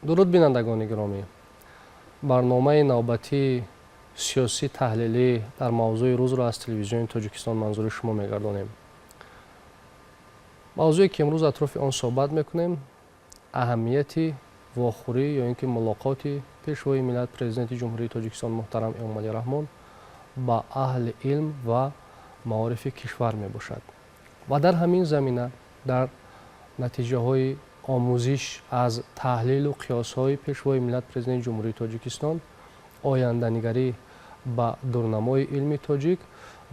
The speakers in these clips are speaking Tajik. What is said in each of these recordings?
Дуруд, бинандагони гиромӣ! Барномаи навбатии сиёсӣ таҳлилӣ дар мавзӯи рӯзро аз Телевизиони Тоҷикистон манзури шумо мегардонем. Мавзӯе, ки имрӯз атрофи он суҳбат мекунем, аҳамияти вохӯрӣ ё ин ки мулоқоти Пешвои миллат, Президенти Ҷумҳурии Тоҷикистон муҳтарам Эмомалӣ Раҳмон ба аҳли илм ва маорифи кишвар мебошад ва дар ҳамин замина дар натиҷаҳои омӯзиш аз таҳлилу қиёсҳои Пешвои миллат, Президенти Ҷумҳурии Тоҷикистон, оянданигарӣ ба дурнамои илми тоҷик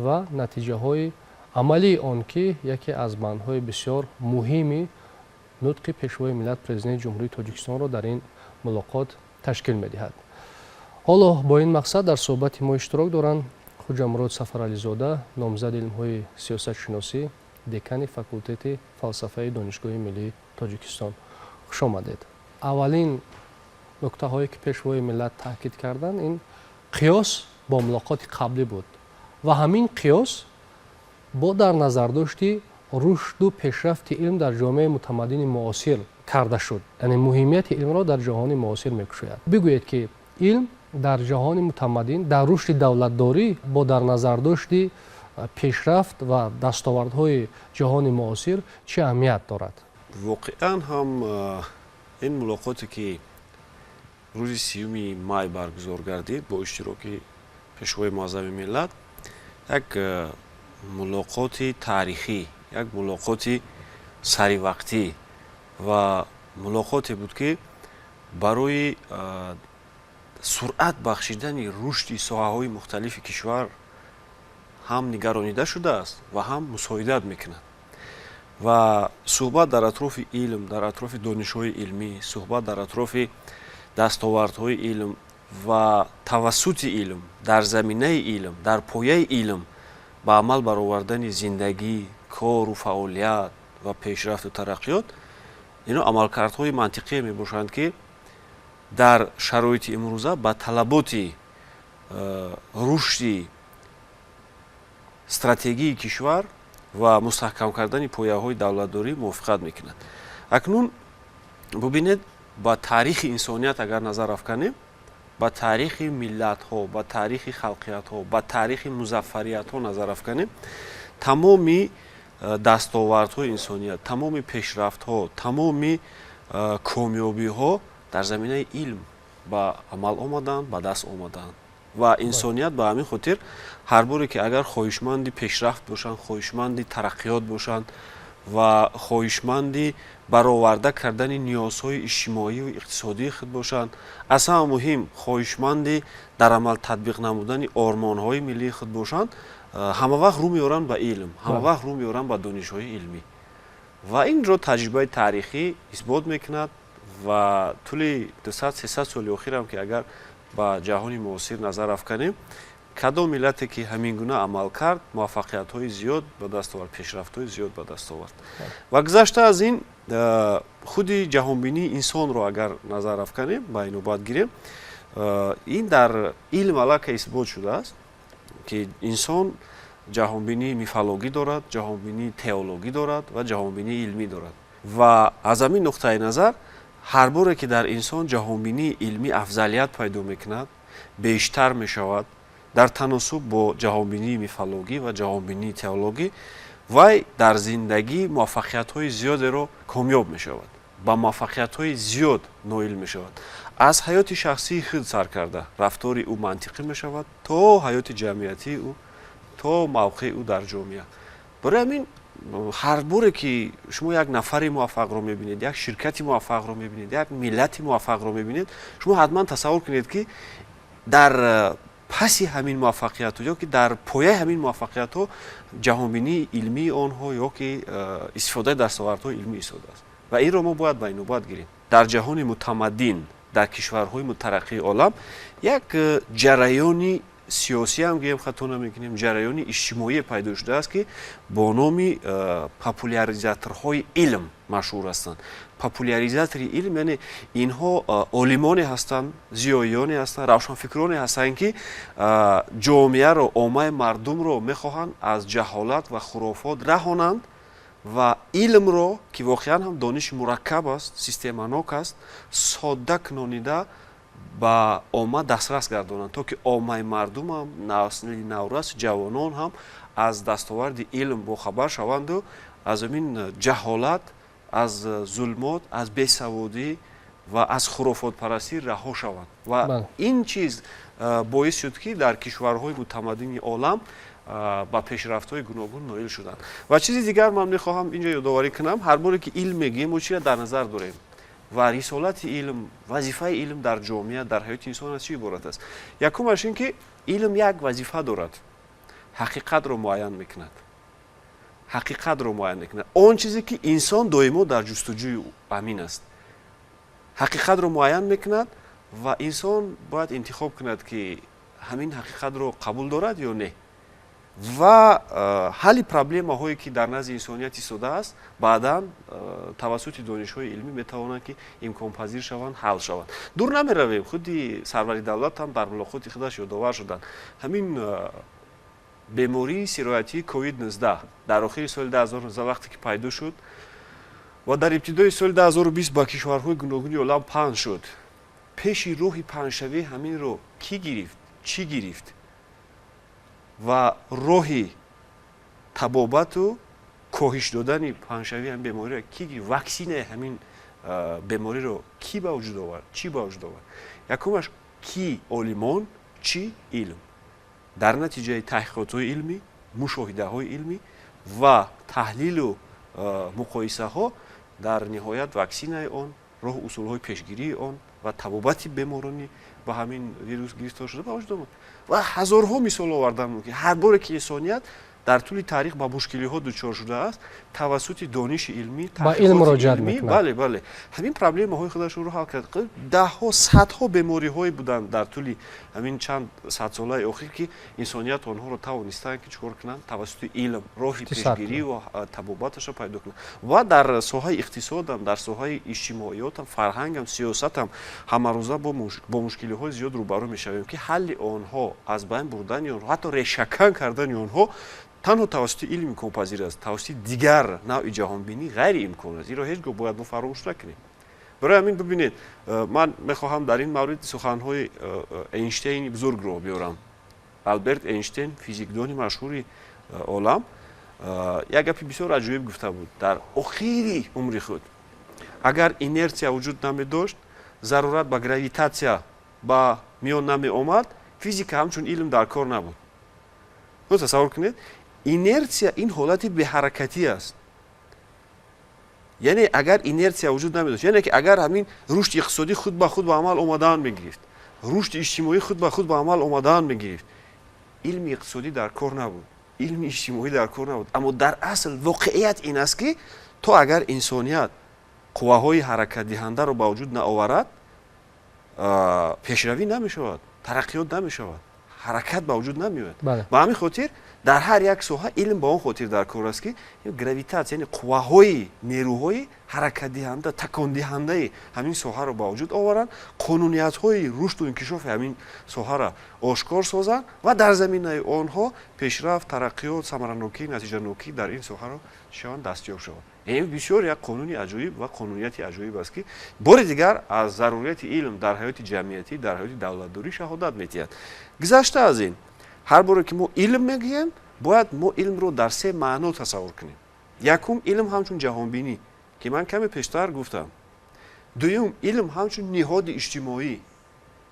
ва натиҷаҳои амалии он, ки яке аз бандҳои бисёр муҳими нутқи Пешвои миллат, Президенти Ҷумҳурии Тоҷикистонро дар ин мулоқот ташкил медиҳад. Ҳоло бо ин мақсад дар суҳбати мо иштирок доранд Хуҷамурод Сафарализода, номзади илмҳои сиёсатшиносӣ, декани факултети фалсафаи Донишгоҳи миллии Тоҷикистон. Хуш омадед! Аввалин нуктаҳое, ки Пешвои миллат таъкид карданд, ин қиёс бо мулоқоти қаблӣ буд ва ҳамин қиёс бо дар назардошти рушду пешрафти илм дар ҷомеаи мутамаддини муосир карда шуд, яъне муҳимияти илмро дар ҷаҳони муосир мекушояд. Бигӯед, ки илм дар ҷаҳони мутамаддин, дар рушди давлатдорӣ бо дар назардошти пешрафт ва дастовардҳои ҷаҳони муосир чӣ аҳамият дорад? Воқеан ҳам, ин мулоқоте, ки рӯзи 30-уми май баргузор гардид бо иштироки Пешвои муаззами миллат, як мулоқоти таърихӣ, як мулоқоти саривақтӣ ва мулоқоте буд, ки барои суръат бахшидани рушди соҳаҳои мухталифи кишвар ҳам нигаронида шудааст ва ҳам мусоидат мекунад. Ва суҳбат дар атрофи илм, дар атрофи донишҳои илмӣ, суҳбат дар атрофи дастовардҳои илм ва тавассути илм, дар заминаи илм, дар пояи илм ба амал баровардани зиндагӣ, кору фаъолият ва пешрафту тараққиёт, ино амалкардҳои мантиқие мебошанд, ки дар шароити имрӯза ба талаботи рушди стратегии кишвар ва мустаҳкам кардани пояҳои давлатдорӣ мувофиқат мекунад. Акнун бубинед, ба таърихи инсоният агар назар афканем, ба таърихи миллатҳо, ба таърихи халқиятҳо, ба таърихи музаффариятҳо назар афканем, тамоми дастовардҳои инсоният, тамоми пешрафтҳо, тамоми комёбиҳо дар заминаи илм ба амал омаданд, ба даст омаданд. Ва инсоният ба ҳамин хотир ҳар боре ки агар хоҳишманди пешрафт бошанд, хоҳишманди тараққиёт бошанд ва хоҳишманди бароварда кардани ниёзҳои иҷтимоию иқтисодии худ бошанд, аз ҳама муҳим, хоҳишманди дар амал татбиқ намудани ормонҳои миллии худ бошанд, ҳама вақт рӯ меоранд ба илм, ҳама вақт рӯ меоранд ба донишҳои илмӣ. Ва инро таҷрибаи таърихӣ исбот мекунад. Ва тӯли 200-300 соли охирам ки агар ба ҷаҳони муосир назар афканем, кадом миллате ки ҳамин гуна амал кард, муваффақиятҳои зиёд ба даст овард, пешрафтҳои зиёд ба даст овард. Ва гузашта аз ин, худи ҷаҳонбинии инсонро агар назар афканем, ба инобат гирем, ин дар илм аллакай исбот шудааст, ки инсон ҷаҳонбинии мифологӣ дорад, ҷаҳонбинии теологӣ дорад ва ҷаҳонбинии илмӣ дорад. Ва аз ҳамин нуқтаи назар, ҳар боре ки дар инсон ҷаҳонбинии илмӣ афзалият пайдо мекунад, бештар мешавад дар таносуб бо ҷаҳонбинии мифологӣ ва ҷаҳонбинии теологӣ, вай дар зиндагӣ муваффақиятҳои зиёдеро комёб мешавад, ба муваффақиятҳои зиёд ноил мешавад. Аз ҳаёти шахсии худ сар карда, рафтори ӯ мантиқӣ мешавад, то ҳаёти ҷамъиятии ӯ, то мавқеи ӯ дар ҷомеа. Барои ҳамин, ҳар боре ки шумо як нафари муваффақро мебинед, як ширкати муваффақро мебинед, як миллати муваффақро мебинед, шумо ҳатман тасаввур кунед, ки дар паси ҳамин муваффақиятҳо ё ки дар пояи ҳамин муваффақиятҳо ҷаҳонбинии илмии онҳо ё ки истифодаи дастовардҳои илмӣ истодааст. Ва инро мо бояд ба инобат гирем. Дар ҷаҳони мутамаддин, дар кишварҳои мутараққии олам як ҷараёни сиёсӣ ҳам гӯем, хато намекунем, ҷараёни иҷтимоие пайдо шудааст, ки бо номи популяризаторҳои илм машҳур ҳастанд. Популяризатори илм, яъне инҳо олимоне ҳастанд, зиёиёне ҳастанд, равшанфикроне ҳастанд, ки ҷомеаро, оммаи мардумро мехоҳанд аз ҷаҳолат ва хурофот раҳонанд. Ва илмро, ки воқеан ҳам дониши мураккаб аст, системанок аст, содда кунонида ба омма дастрас гардонанд, то ки оммаи мардумам, насли наврас, ҷавонон ҳам аз дастоварди илм бохабар шаванду аз ҳамин ҷаҳолат, аз зулмот, аз бесаводӣ ва аз хурофотпарастӣ раҳо шаванд. Ва ин чиз боис шуд, ки дар кишварҳои мутамаддини олам ба пешрафтҳои гуногун ноил шуданд. Ва чизи дигар ман мехоҳам инҷо ёдоварӣ кунам: ҳар боре ки илм мегӯем, мо чиро дар назар дорем ва рисолати илм, вазифаи илм дар ҷомеа, дар ҳаёти инсон аз чӣ иборат аст? Якумаш ин ки илм як вазифа дорад: ҳақиқатро муайян мекунад, ҳақиқатро муайян мекунад, он чизе ки инсон доимо дар ҷустуҷӯи амин аст. Ҳақиқатро муайян мекунад ва инсон бояд интихоб кунад, ки ҳамин ҳақиқатро қабул дорад ё не, ва ҳалли проблемаҳое, ки дар назди инсоният истодааст, баъдан тавассути донишҳои илмӣ метавонанд, ки имконпазир шаванд, ҳал шаванд. Дур намеравем, худи сарвари давлат ҳам дар мулоқоти худаш ёдовар шуданд: ҳамин бемории сироятии COVID-19 дар охири соли 2019, вақте ки пайдо шуд ва дар ибтидои соли 2020 ба кишварҳои гуногуни олам паҳн шуд, пеши роҳи паҳншавии ҳаминро кӣ гирифт, чӣ гирифт ва роҳи табобату коҳиш додани паҳншавии ҳамин бемориро кӣ гирифт, ваксинаи ҳамин бемориро кӣ ба вуҷуд овард, чӣ ба вуҷуд овард? Якумаш ки олимон, чӣ илм. Дар натиҷаи таҳқиқотҳои илмӣ, мушоҳидаҳои илмӣ ва таҳлилу муқоисаҳо дар ниҳоят ваксинаи он, роҳу усулҳои пешгирии он ва табобати беморони ба ҳамин вирус гирифтор шуда ба вуҷуд омад. Ва ҳазорҳо мисол овардан мумкин. Ҳар боре ки инсоният дар тӯли таърих ба мушкилиҳо дучор шудааст, тавассути дониши илмӣ, ба илм муроҷиат мекунад. Бале, ҳамин проблемаҳои худашонро ҳал кард. Даҳҳо, садҳо бемориҳое буданд дар тӯли ҳамин чанд садсолаи охир, ки инсоният онҳоро тавонистанд, ки чӣ кор кунанд, тавассути илм роҳи пешгирӣ ва табобаташро пайдо кунанд. Ва дар соҳаи иқтисодам, дар соҳаи иҷтимоиётам, фарҳангам, сиёсатам ҳамарӯза бо мушкилиҳои зиёд рӯбарӯ мешавем, ки ҳалли онҳо, аз байн бурдани онҳо, ҳатто решакан кардани онҳо танҳо тавассути илм имконпазир аст. Тавассути дигар навъи ҷаҳонбинӣ ғайриимкон аст. Инро ҳеҷ гоҳ бояд мо фаромӯш накунем. Барои ҳамин бибинед, ман мехоҳам дар ин маврид суханҳои Эйнштейни бузургро биёрам. Алберт Эйнштейн, физикдони машҳури олам, як гапи бисёр аҷоиб гуфта буд дар охири умри худ: агар инерсия вуҷуд намедошт, зарурат ба гравитатсия ба миён намеомад, физика ҳамчун илм дар кор набуд. Тасаввур кунед, инерсия ин ҳолати беҳаракатӣ аст. Яъне агар инерсия вуҷуд намедошт, яъне ки агар ҳамин рушди иқтисодӣ худ ба худ ба амал омадан мегирифт, рушди иҷтимоӣ худ ба худ ба амал омадан мегирифт, илми иқтисодӣ дар кор набуд, илми иҷтимоӣ дар кор набуд. Аммо дар асл воқеият ин аст, ки то агар инсоният қувваҳои ҳаракатдиҳандаро ба вуҷуд наоварад, пешравӣ намешавад, тараққиёт намешавад, ҳаракат ба вуҷуд намеояд. Ба ҳамин хотир дар ҳар як соҳа илм ба он хотир дар кор аст, ки гравитатсия, яъне қувваҳои, нерӯҳои ҳаракатдиҳанда, такондиҳандаи ҳамин соҳаро ба вуҷуд оваранд, қонуниятҳои рушду инкишофи ҳамин соҳаро ошкор созанд ва дар заминаи онҳо пешрафт, тараққиёт, самаранокӣ, натиҷанокӣ дар ин соҳаро шаванд, дастёб шаванд. Ин бисёр як қонуни аҷоиб ва қонунияти аҷоиб аст, ки бори дигар аз зарурияти илм дар ҳаёти ҷамъиятӣ, дар ҳаёти давлатдорӣ шаҳодат медиҳад. Гузашта аз ин, ҳар боре ки мо илм мегӯем, бояд мо илмро дар се маъно тасаввур кунем. Якум, илм ҳамчун ҷаҳонбинӣ, ки ман каме пештар гуфтам. Дуюм, илм ҳамчун ниҳоди иҷтимоӣ.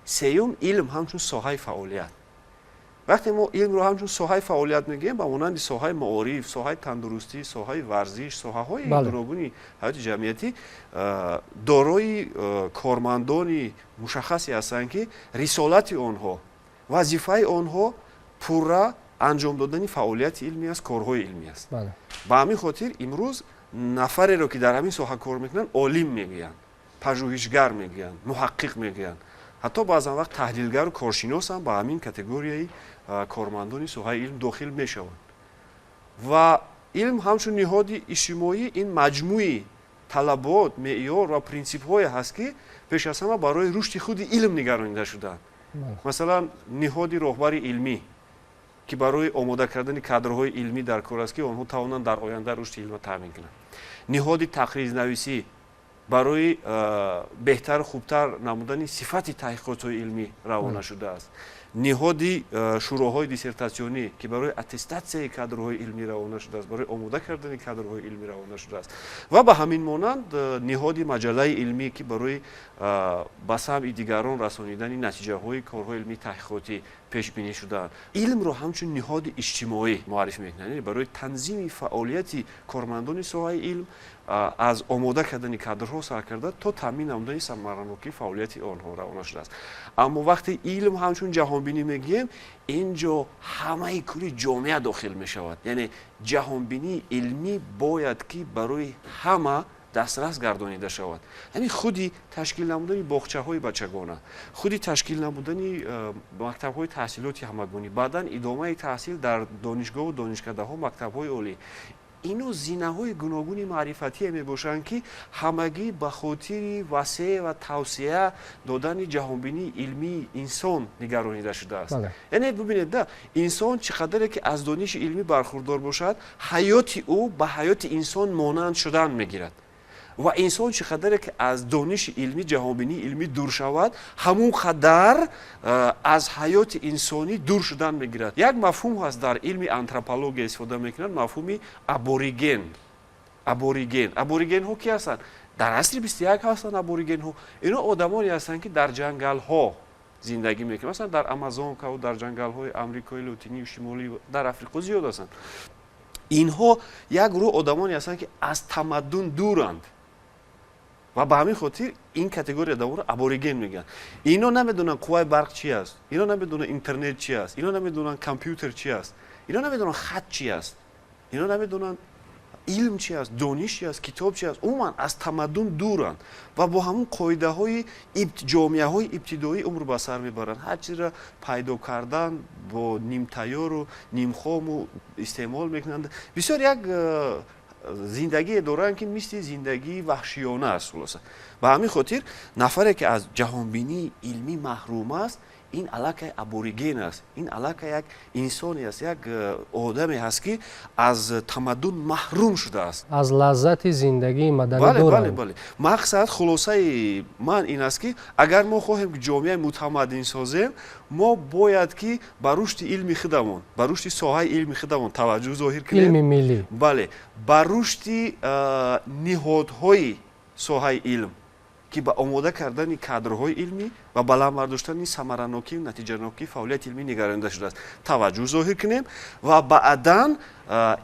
Сеюм, илм ҳамчун соҳаи фаъолият. Вақте мо илмро ҳамчун соҳаи фаъолият мегӯем, ба монанди соҳаи маориф, соҳаи тандурустӣ, соҳаи варзиш, соҳаҳои гуногуни ҳаёти ҷамъиятӣ дорои кормандони мушаххасе ҳастанд, ки рисолати онҳо, вазифаи онҳо пурра анҷом додани фаъолияти илмӣ аст, корҳои илмӣ аст. Ба ҳамин хотир имрӯз нафареро, ки дар ҳамин соҳа кор мекунанд, олим мегӯянд, пажӯҳишгар мегӯянд, муҳаққиқ мегӯянд, ҳатто баъзан вақт таҳлилгару коршинос ҳам ба ҳамин категорияи кормандони соҳаи илм дохил мешаванд. Ва илм ҳамчун ниҳоди иҷтимоӣ ин маҷмӯи талабот, меъёр ва принсипҳое ҳаст, ки пеш аз ҳама барои рушди худи илм нигаронида шудаанд. Масалан, ниҳоди роҳбари илмӣ, ки барои омода кардани кадрҳои илмӣ дар кор аст, ки онҳо тавонанд дар оянда рушди илмро таъмин кунанд. Ниҳоди тақризнависӣ барои беҳтару хубтар намудани сифати таҳқиқотҳои илмӣ равона шудааст. Ниҳоди шӯроҳои диссертатсионӣ, ки барои аттестатсияи кадрҳои илмӣ равона шудааст, барои омода кардани кадрҳои илмӣ равона шудааст. Ва ба ҳамин монанд ниҳоди маҷаллаи илмӣ, ки барои ба самъи дигарон расонидани натиҷаҳои корҳои илмии таҳқиқотӣ пешбинӣ шудаанд. Илмро ҳамчун ниҳоди иҷтимоӣ муаррифӣ мекунанд, яъне барои танзими фаъолияти кормандони соҳаи илм, аз омода кардани кадрҳо сар карда то таъмин намудани самаранокии фаъолияти онҳо равона шудааст. Аммо вақте илм ҳамчун ҷаҳонбинӣ мегӯем, ин ҷо ҳамаи кулли ҷомеа дохил мешавад. Яъне ҷаҳонбинии илмӣ бояд ки барои ҳама дастрас гардонида шавад. Яъне худи ташкил намудани боғчаҳои бачагона, худи ташкил намудани мактабҳои таҳсилоти ҳамагонӣ, баъдан идомаи таҳсил дар донишгоҳу донишкадаҳо, мактабҳои олӣ, ино зинаҳои гуногуни маърифатие мебошанд, ки ҳамагӣ ба хотири васеъ ва тавсеа додани ҷаҳонбинии илмии инсон нигаронида шудааст. Яъне бубинед да, инсон чӣ қадаре ки аз дониши илмӣ бархурдор бошад, ҳаёти ӯ ба ҳаёти инсон монанд шудан мегирад, ва инсон чӣ қадаре ки аз дониши илмӣ, ҷаҳонбинии илмӣ дур шавад, ҳамон қадар аз ҳаёти инсонӣ дур шудан мегирад. Як мафҳум ҳаст, дар илми антропология истифода мекунанд, мафҳуми абориген. Абориген, аборигенҳо ки ҳастанд? Дар асри 21 ҳастанд аборигенҳо. Ино одамоне ҳастанд, ки дар ҷангалҳо зиндагӣ мекунанд, масалан, дар Амазонкаву дар ҷангалҳои Амрикои Лотинию Шимолӣ, дар Африқо зиёд ҳастанд. Инҳо як гурӯҳ одамоне ҳастанд, ки аз тамаддун дуранд, ва ба ҳамин хотир ин категория одамонро абориген мегӯянд. Ино намедонанд қувваи барқ чи аст, ино намедонанд интернет чи аст, ино намедонанд компютер чи аст, ино намедонанд хат чи аст, ино намедонанд илм чи аст, дониш чи аст, китоб чи аст. Умуман аз тамаддун дуранд ва бо ҳамун қоидаҳои ҷомеаҳои ибтидоӣ умр ба сар мебаранд. Ҳар чизро пайдо кардан бо нимтайёру нимхому истеъмол мекунанд. Бисёр як зиндагие доранд, ки мисли зиндагии ваҳшиёна аст. Хулоса, ба ҳамин хотир нафаре ки аз ҷаҳонбинии илмӣ маҳрум аст, ин аллакай абориген аст, ин аллакай як инсоне аст, як одаме ҳаст, ки аз тамаддун маҳрум шудааст. Аз лаззати зиндагии маданӣ. Бале, бале. Мақсад, хулосаи ман ин аст, ки агар мо хоҳем ки ҷомеаи мутамаддин созем, мо бояд ки ба рушди илми худамон, ба рушди соҳаи илми худамон таваҷҷӯҳ зоҳир кунем. Илми миллӣ. Бале, ба рушди ниҳодҳои соҳаи илм, ки ба омода кардани кадрҳои илмӣ ва баланд бардоштани самаранокӣ, натиҷанокии фаъолияти илмӣ нигаронида шудааст, таваҷҷӯҳ зоҳир кунем ва баъдан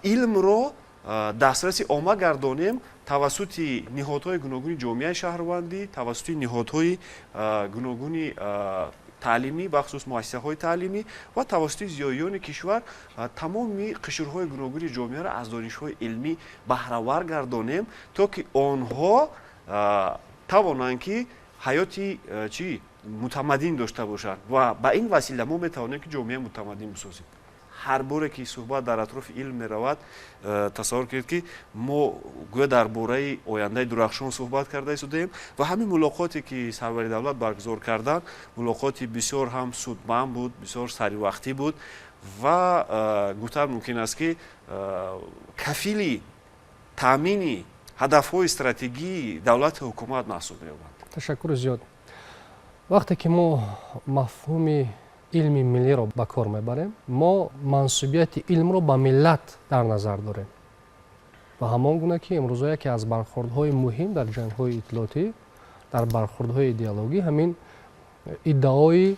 илмро дастраси омма гардонем тавассути ниҳодҳои гуногуни ҷомеаи шаҳрвандӣ, тавассути ниҳодҳои гуногуни таълимӣ, бахусус муассисаҳои таълимӣ, ва тавассути зиёиёни кишвар тамоми қишрҳои гуногуни ҷомеаро аз донишҳои илмӣ баҳравар гардонем, то ки онҳо тавонанд ки ҳаёти чӣ мутамаддин дошта бошанд. Ва ба ин васила мо метавонем ки ҷомеаи мутамаддин бисозем. Ҳар боре ки суҳбат дар атрофи илм меравад, тасаввур кунед, ки мо гӯё дар бораи ояндаи дурахшон суҳбат карда истодаем. Ва ҳамин мулоқоте ки сарвари давлат баргузор карданд, мулоқоти бисёр ҳам судманд буд, бисёр саривақтӣ буд ва гуфтан мумкин аст, ки кафили таъмини ҳадафҳои стратегии давлати ҳукумат маҳсуб меёбанд. Ташаккури зиёд. Вақте ки мо мафҳуми илми миллиро ба кор мебарем, мо мансубияти илмро ба миллат дар назар дорем. Ва ҳамон гуна ки имрӯза яке аз бархӯрдҳои муҳим дар ҷангҳои иттилоотӣ, дар бархӯрдҳои идеологӣ ҳамин иддаои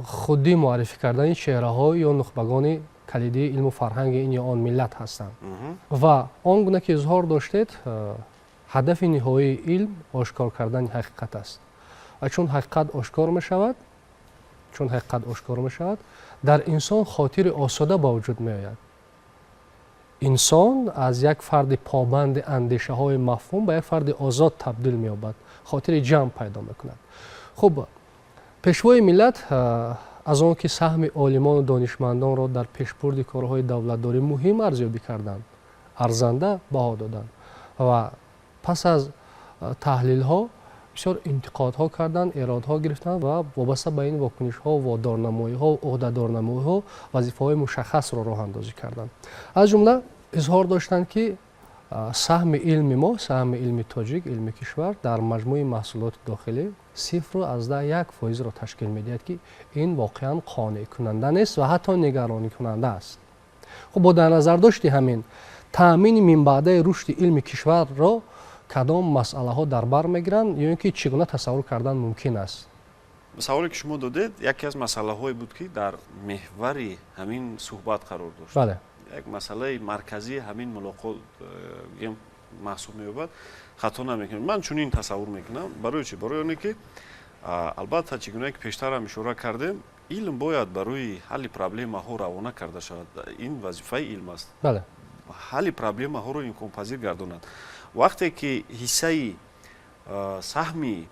худӣ муаррифӣ кардани чеҳраҳо ё нухбагони калидии илму фарҳанги ин ё он миллат ҳастанд. Ва он гуна ки изҳор доштед, ҳадафи ниҳоии илм ошкор кардани ҳақиқат аст. Ва чун ҳақиқат ошкор мешавад, чун ҳақиқат ошкор мешавад, дар инсон хотири осода ба вуҷуд меояд. Инсон аз як фарди побанди андешаҳои мафҳум ба як фарди озод табдил меёбад, хотири ҷамъ пайдо мекунад. Хуб, пешвои миллат аз он ки саҳми олимону донишмандонро дар пешбурди корҳои давлатдорӣ муҳим арзёбӣ карданд, арзанда баҳо доданд ва пас аз таҳлилҳо Бисёр интиқодҳо карданд, эродҳо гирифтанд ва вобаста ба ин вокунишҳо, водорнамоиҳо, ӯҳдадорнамоиҳо вазифаҳои мушаххасро роҳандозӣ карданд. Аз ҷумла изҳор доштанд, ки саҳми илми мо, саҳми илми тоҷик, илми кишвар дар маҷмӯи маҳсулоти дохилӣ 0,1%-ро ташкил медиҳад, ки ин воқеан қонеъкунанда нест ва ҳатто нигаронӣкунанда аст. Хуб, бо дар назардошти ҳамин таъмини минбаъдаи рушди илми кишварро кадом масъалаҳо дар бар мегиранд ё ин ки чӣ гуна тасаввур кардан мумкин аст? Саволе, ки шумо додед, яке аз масъалаҳое буд, ки дар меҳвари ҳамин суҳбат қарор дошт. Як масъалаи марказии ҳамин мулоқот маҳсуб меёбад, хато намекунам. Ман чунин тасаввур мекунам. Барои чӣ? Барои оне ки, албатта, чӣ гуна ки пештар ҳам ишора кардем, илм бояд барои ҳалли проблемаҳо равона карда шавад. Ин вазифаи илм аст, ҳалли проблемаҳоро имконпазир гардонад. Вақте ки ҳиссаи, саҳми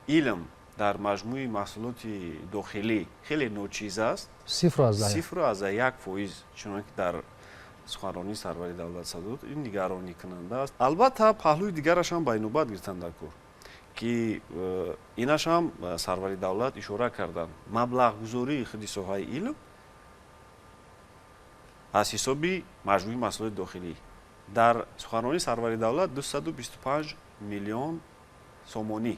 илм дар маҷмӯи маҳсулоти дохилӣ хеле ночиз аст, 0,1%, чунон ки дар суханронии сарвари давлат садо дод, ин нигаронӣкунанда аст. Албатта, паҳлӯи дигараш ҳам ба инобат гирифтан дар кор, ки инаш ҳам сарвари давлат ишора карданд: маблағгузории худи соҳаи илм аз ҳисоби маҷмӯи маҳсулоти дохилӣ. Дар суханронии сарвари давлат 225 миллион сомонӣ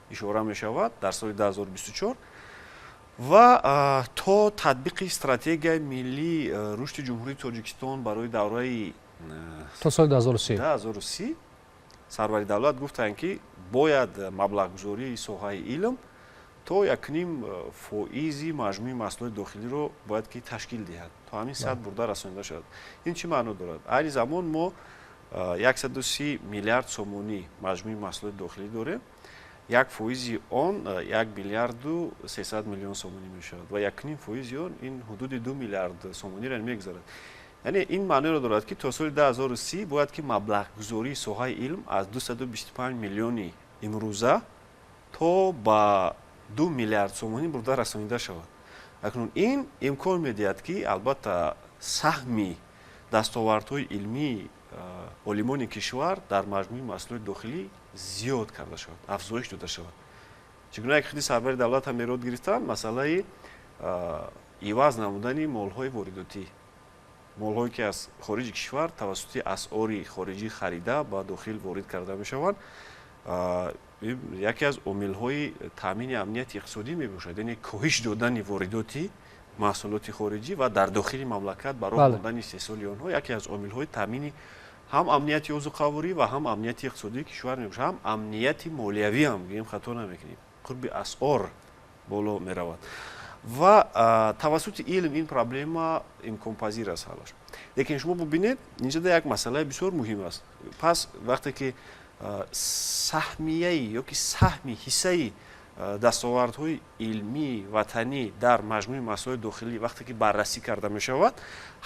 ишора мешавад дар соли 2024 ва то татбиқи стратегияи миллии рушди Ҷумҳурии Тоҷикистон барои давраи то соли 2030. 2030. Сарвари давлат гуфтанд, ки бояд маблағгузории соҳаи илм то 1,5% маҷмӯи маҳсулоти дохилиро бояд ки ташкил диҳад, то ҳамин сатҳ бурда расонида шавад. Ин чӣ маъно дорад? Айни замон мо 130 миллиард сомонӣ маҷмӯи маҳсулоти дохилӣ дорем. 1% он 1 миллиарду 300 миллион сомонӣ мешавад ва 1,5% он ин ҳудуди 2 миллиард сомониро мегузарад. Яъне ин маъноро дорад, ки то соли 2030 бояд ки маблағгузории соҳаи илм аз 225 миллиони имрӯза то ба 2 миллиард сомонӣ бурда расонида шавад. Акнун ин имкон медиҳад, ки, албатта, саҳми дастовардҳои илмии олимони кишвар дар маҷмӯи маҳсулоти дохилӣ зиёд карда шавад, афзоиш дода шавад. Чӣ гуна як худи сарвари давлат ҳам эрод гирифтанд, масъалаи иваз намудани молҳои воридотӣ, молҳое ки аз хориҷи кишвар тавассути асъори хориҷӣ харида ба дохил ворид карда мешаванд, яке аз омилҳои таъмини амнияти иқтисодӣ мебошад. Яъне коҳиш додани воридоти маҳсулоти хориҷӣ ва дар дохили мамлакат ба роҳ мондани истеҳсоли онҳо яке аз омилҳои таъмини ҳам амнияти озуқаворӣ ва ҳам амнияти иқтисодии кишвар мебошад, ҳам амнияти молиявӣ ҳам гӯем, хато намекунем. Қурби асъор боло меравад ва тавассути илм ин проблема имконпазир аст ҳаллаш. Лекин шумо бубинед, инҷода як масъалаи бисёр муҳим аст. Пас вақте ки саҳмияи ё ки саҳми, ҳиссаи дастовардҳои илмии ватанӣ дар маҷмӯи маҳсулоти дохилӣ вақте ки баррасӣ карда мешавад,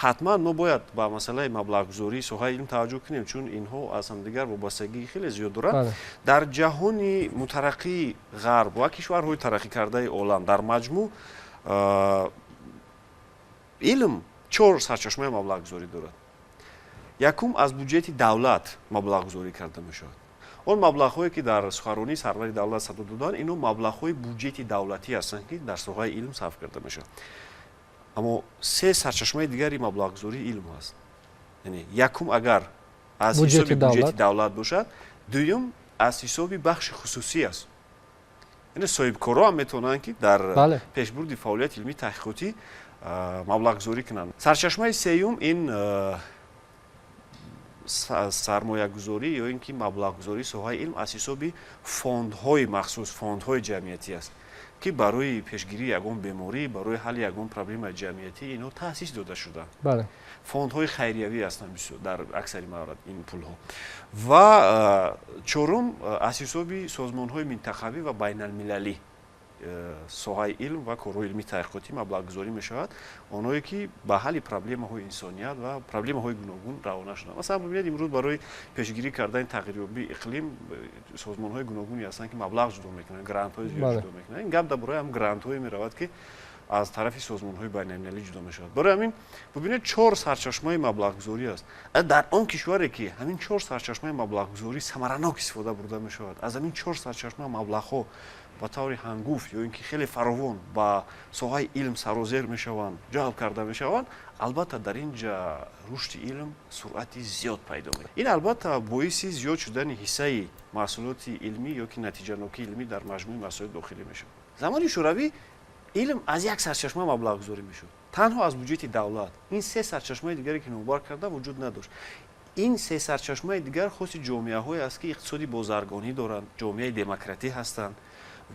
ҳатман мо бояд ба масъалаи маблағгузории соҳаи илм таваҷҷӯҳ кунем, чун инҳо аз ҳамдигар вобастагии хеле зиёд доранд. Дар ҷаҳони мутараққии Ғарб ва кишварҳои тараққӣ олам дар маҷмӯъ илм чор сарчашмаи маблағгузорӣ дорад. Якум, аз буҷети давлат маблағгузорӣ карда мешавад. Он маблағҳое, ки дар суханронии сарвари давлат садо доданд, ино маблағҳои буҷети давлатӣ ҳастанд, ки дар соҳаи илм сарф карда мешавад. Аммо се сарчашмаи дигари маблағгузории илм ҳаст. Яъне якум, агар аз ҳисоби буҷети давлат бошад, дуюм, аз ҳисоби бахши хусусӣ аст, яъне соҳибкорро ҳам метавонанд, ки дар пешбурди фаъолияти илмии таҳқиқотӣ маблағгузорӣ кунанд. Сарчашмаи сеюм ин сармоягузорӣ ё ин ки маблағгузории соҳаи илм аз ҳисоби фондҳои махсус, фондҳои ҷамъиятӣ аст, ки барои пешгирии ягон беморӣ, барои ҳалли ягон проблемаи ҷамъиятӣ инҳо таъсис дода шудаанд. Фондҳои хайриявӣ ҳастанд дар аксари маврид ин пулҳо. Ва чорум, аз ҳисоби созмонҳои минтақавӣ ва байналмилалӣ соҳаи илм ва корҳои илмии таҳқиқотӣ маблағгузорӣ мешавад, онҳое ки ба ҳалли проблемаҳои инсоният ва проблемаҳои гуногун равона шуданд. Масалан, бибинед, имрӯз барои пешгирӣ кардани тағйирёбии иқлим созмонҳои гуногуне ҳастанд, ки маблағ ҷудо мекунанд, грантҳои зиёд ҷудо мекунанд. Ин гап дар бораи ҳам грантҳое меравад, ки Аз тарафи созмонҳои байналмилалӣ ҷудо мешавад. Барои ҳамин, бубинед, чор сарчашмаи маблағгузорӣ аст. Дар он кишваре, ки ҳамин чор сарчашмаи маблағгузорӣ самаранок истифода бурда мешавад, аз ҳамин чор сарчашма маблағҳо ба таври ҳангуфт ё ин ки хеле фаровон ба соҳаи илм сарозер мешаванд, ҷалб карда мешаванд, албатта, дар ин ҷа рушди илм суръати зиёд пайдо мекунад. Ин, албатта, боиси зиёд шудани ҳиссаи маҳсулоти илмӣ ё ки натиҷанокии илмӣ дар маҷмӯи маҳсулоти дохилӣ мешавад. Замони Шӯравӣ илм аз як сарчашма маблағгузорӣ мешуд, танҳо аз буҷети давлат. Ин се сарчашмаи дигаре, ки номбар карда, вуҷуд надошт. Ин се сарчашмаи дигар хоси ҷомеаҳое аст, ки иқтисоди бозаргонӣ доранд, ҷомеаи демократӣ ҳастанд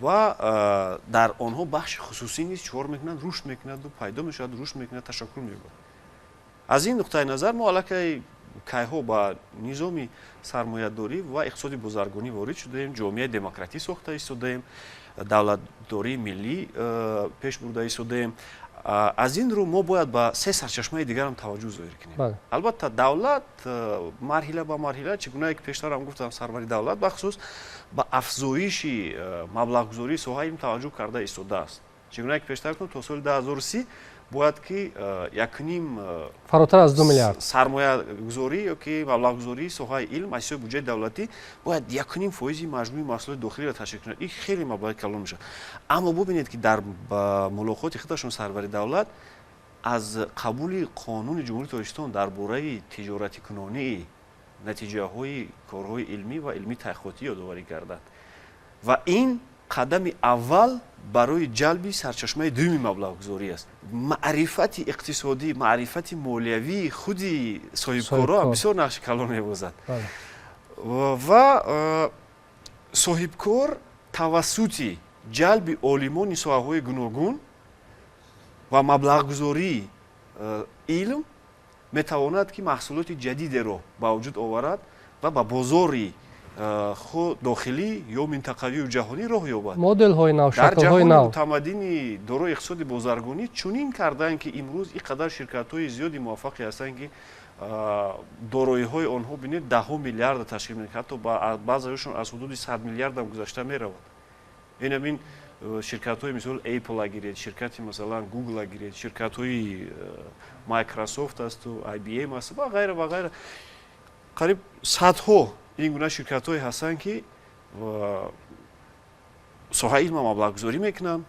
ва дар онҳо бахши хусусӣ низ чикор мекунанд? Рушд мекунаду пайдо мешавад, рушд мекунад, ташаккул меёбад. Аз ин нуқтаи назар мо аллакай кайҳо ба низоми сармоядорӣ ва иқтисоди бозаргонӣ ворид шудаем, ҷомеаи демократӣ сохта истодаем, давлатдории миллӣ пеш бурда истодаем. Аз ин рӯ мо бояд ба се сарчашмаи дигарам таваҷҷӯҳ зоҳир кунем. Албатта, давлат марҳила ба марҳила, чӣ гунае ки пештарам гуфтам, сарвари давлат бахусус ба афзоиши маблағгузории соҳаи илм таваҷҷӯҳ карда истодааст. Чӣ гунае ки пештар гуфтам, то соли 2030 бояд ки 1,5 фаротар аз 2 миллиард. Сармоягузорӣ ё ки маблағгузории соҳаи илм аз ҳисоби буҷаи давлатӣ бояд 1,5 фоизи маҷмӯи маҳсулоти дохилиро ташкил кунад. Ин хеле маблағи калон мешавад. Аммо бубинед, ки дар мулоқоти худашон сарвари давлат аз қабули қонуни Ҷумҳурии Тоҷикистон дар бораи тиҷоратикунонии натиҷаҳои корҳои илмӣ ва илмии таҳқиқотӣ ёдоварӣ карданд ва ин қадами аввал барои ҷалби сарчашмаи дуюми маблағгузорӣ аст. Маърифати иқтисодӣ, маърифати молиявии худи соҳибкорро бисёр нақши калон мебозад ва соҳибкор тавассути ҷалби олимони соҳаҳои гуногун ва маблағгузории илм метавонад, ки маҳсулоти ҷадидеро ба вуҷуд оварад ва ба бозори худ дохилӣ ё минтақавию ҷаҳонӣ роҳ ёбад. Моделҳои нав, шаклҳои нав. Мутамаддини дорои иқтисоди бозаргонӣ чунин кардаанд, ки имрӯз ин қадар ширкатҳои зиёди муваффақе ҳастанд, ки дороиҳои онҳо, бинед, даҳҳо миллиарда ташкил мекунад, ҳатто баъзеашон аз ҳудуди 100 миллиардам гузашта меравад. Ин ҳамин ширкатҳои, мисол, Apple гиред, ширкати, масалан, Google гиред, ширкатҳои Microsoft асту IBM аст ва ғайра ва ғайра. Қариб садҳо ин гуна ширкатҳое ҳастанд, ки соҳаи илма маблағгузорӣ мекунанд.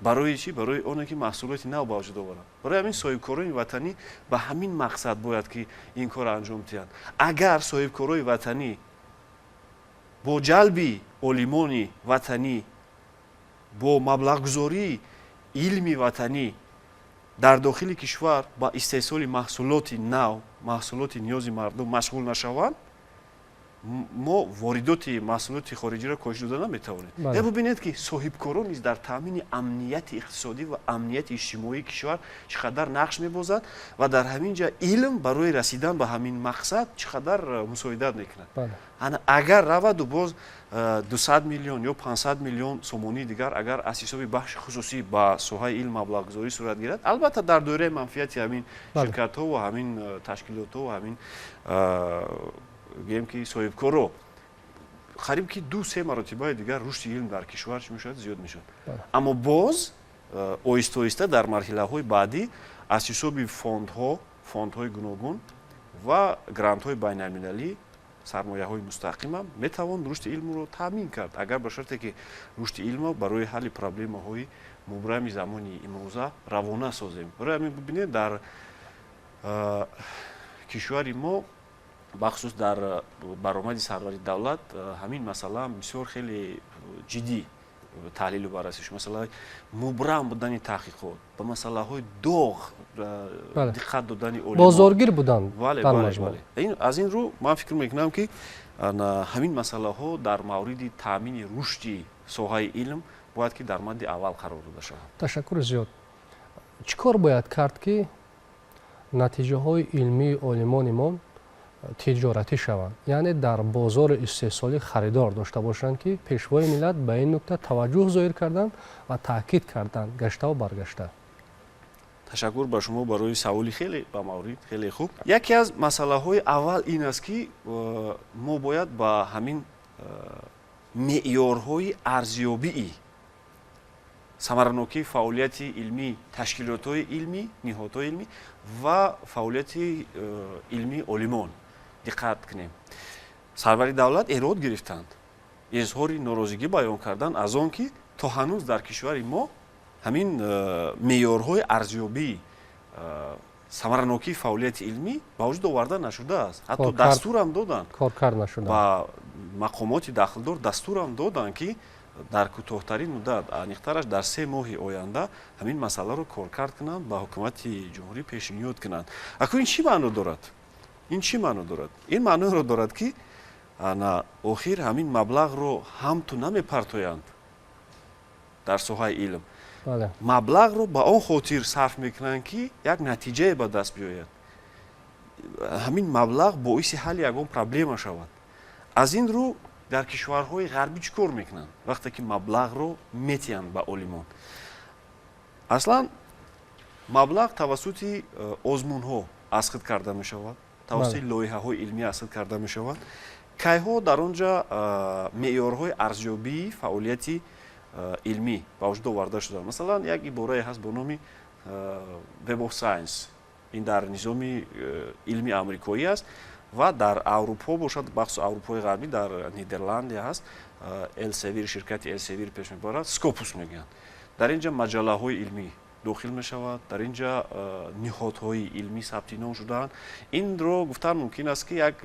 Барои чӣ? Барои оне ки маҳсулоти нав ба вуҷуд оваранд. Барои ҳамин соҳибкорони ватанӣ ба ҳамин мақсад бояд ки ин корро анҷом диҳанд. Агар соҳибкорои ватанӣ бо ҷалби олимони ватанӣ, бо маблағгузории илми ватанӣ дар дохили кишвар ба истеҳсоли маҳсулоти нав, маҳсулоти ниёзи мардум машғул нашаванд, мо воридоти маҳсулоти хориҷиро коҳиш дода наметавонем. Бубинед, ки соҳибкорон низ дар таъмини амнияти иқтисодӣ ва амнияти иҷтимоии кишвар чӣ қадар нақш мебозад ва дар ҳамин ҷа илм барои расидан ба ҳамин мақсад чӣ қадар мусоидат мекунад. Ана агар раваду боз 200 миллион ё 500 миллион сомонии дигар агар аз ҳисоби бахши хусусӣ ба соҳаи илм маблағгузорӣ сурат гирад, албатта, дар доираи манфиати ҳамин ширкатҳо ва ҳамин ташкилотҳо ва ҳамин, гӯем ки, соҳибкоро, қариб ки ду се маротибаи дигар рушди илм дар кишвар чӣ мешавад? Зиёд мешавад. Аммо боз оҳиста оҳиста дар марҳилаҳои баъдӣ аз ҳисоби фондҳо, фондҳои гуногун ва грантҳои байналмилалӣ, сармояҳои мустақимам метавон рушди илмро таъмин кард, агар ба шарте ки рушди илмро барои ҳалли проблемаҳои мубрами замони имрӯза равона созем. Барои ҳамин, бибинед, дар кишвари мо, бахусус дар баромади сарвари давлат, ҳамин масъала бисёр хеле ҷиддӣ таҳлилу баррасӣ шуд: масъалаи мубрам будани таҳқиқот, ба масъалаҳои доғ диққат додани. Бозоргир буданд. Аз ин рӯ ман фикр мекунам, ки ҳамин масъалаҳо дар мавриди таъмини рушди соҳаи илм бояд ки дар мадди аввал қарор дода шаванд. Ташаккури зиёд. Чӣ кор бояд кард, ки натиҷаҳои илмии олимони мо тиҷоратӣ шаванд, яъне дар бозори истеҳсолӣ харидор дошта бошанд, ки Пешвои миллат ба ин нукта таваҷҷӯҳ зоҳир карданд ва таъкид карданд гаштаву баргашта? Ташаккур ба шумо барои саволи хеле ба маврид, хеле хуб. Яке аз масъалаҳои аввал ин аст, ки мо бояд ба ҳамин меъёрҳои арзёбии Самаранокии фаъолияти илмӣ, ташкилотҳои илмӣ, ниҳодҳои илмӣ ва фаъолияти илмии олимон диққат кунем. Сарвари давлат эрод гирифтанд, изҳори норозигӣ баён карданд аз он, ки то ҳанӯз дар кишвари мо ҳамин меъёрҳои арзёбии самаранокии фаъолияти илмӣ ба вуҷуд оварда нашудааст. Ҳатто дастурам доданд ба мақомоти дахлдор, дастурам доданд, ки дар кӯтоҳтарин муддат, аниқтараш дар 3 моҳи оянда, ҳамин масъаларо коркард кунанд, ба ҳукумати ҷумҳурӣ пешниҳод кунанд. Акун ин чӣ маъно дорад? Ин чӣ маъно дорад? Ин маъноро дорад, ки ана охир ҳамин маблағро ҳам ту намепартоянд дар соҳаи илм, маблағро ба он хотир сарф мекунанд, ки як натиҷае ба даст биёяд, ҳамин маблағ боиси ҳалли ягон проблема шавад. Аз ин рӯ дар кишварҳои ғарбӣ чӣ кор мекунанд, вақте ки маблағро метиҳанд ба олимон? Аслан маблағ тавассути озмунҳо аз худ карда мешавад, тавассути лоиҳаҳои илмӣ аз худ карда мешавад. Кайҳо дар он ҷа меъёрҳои арзёбии фаъолияти илмӣ ба вуҷуд оварда шуданд? Масалан, як иборае ҳаст бо номи Web of Science. Ин дар низоми илми амрикоӣ аст ва дар Аврупо бошад, бахусус Аврупои Ғарбӣ, дар Нидерландия ҳаст, Элсевир, ширкати Элсевир пеш мебарад, Скопус мегӯянд. Дар ин ҷа маҷаллаҳои илмӣ дохил мешавад, дар ин ҷа ниҳодҳои илмӣ сабти ном шудаанд. Инро гуфтан мумкин аст, ки як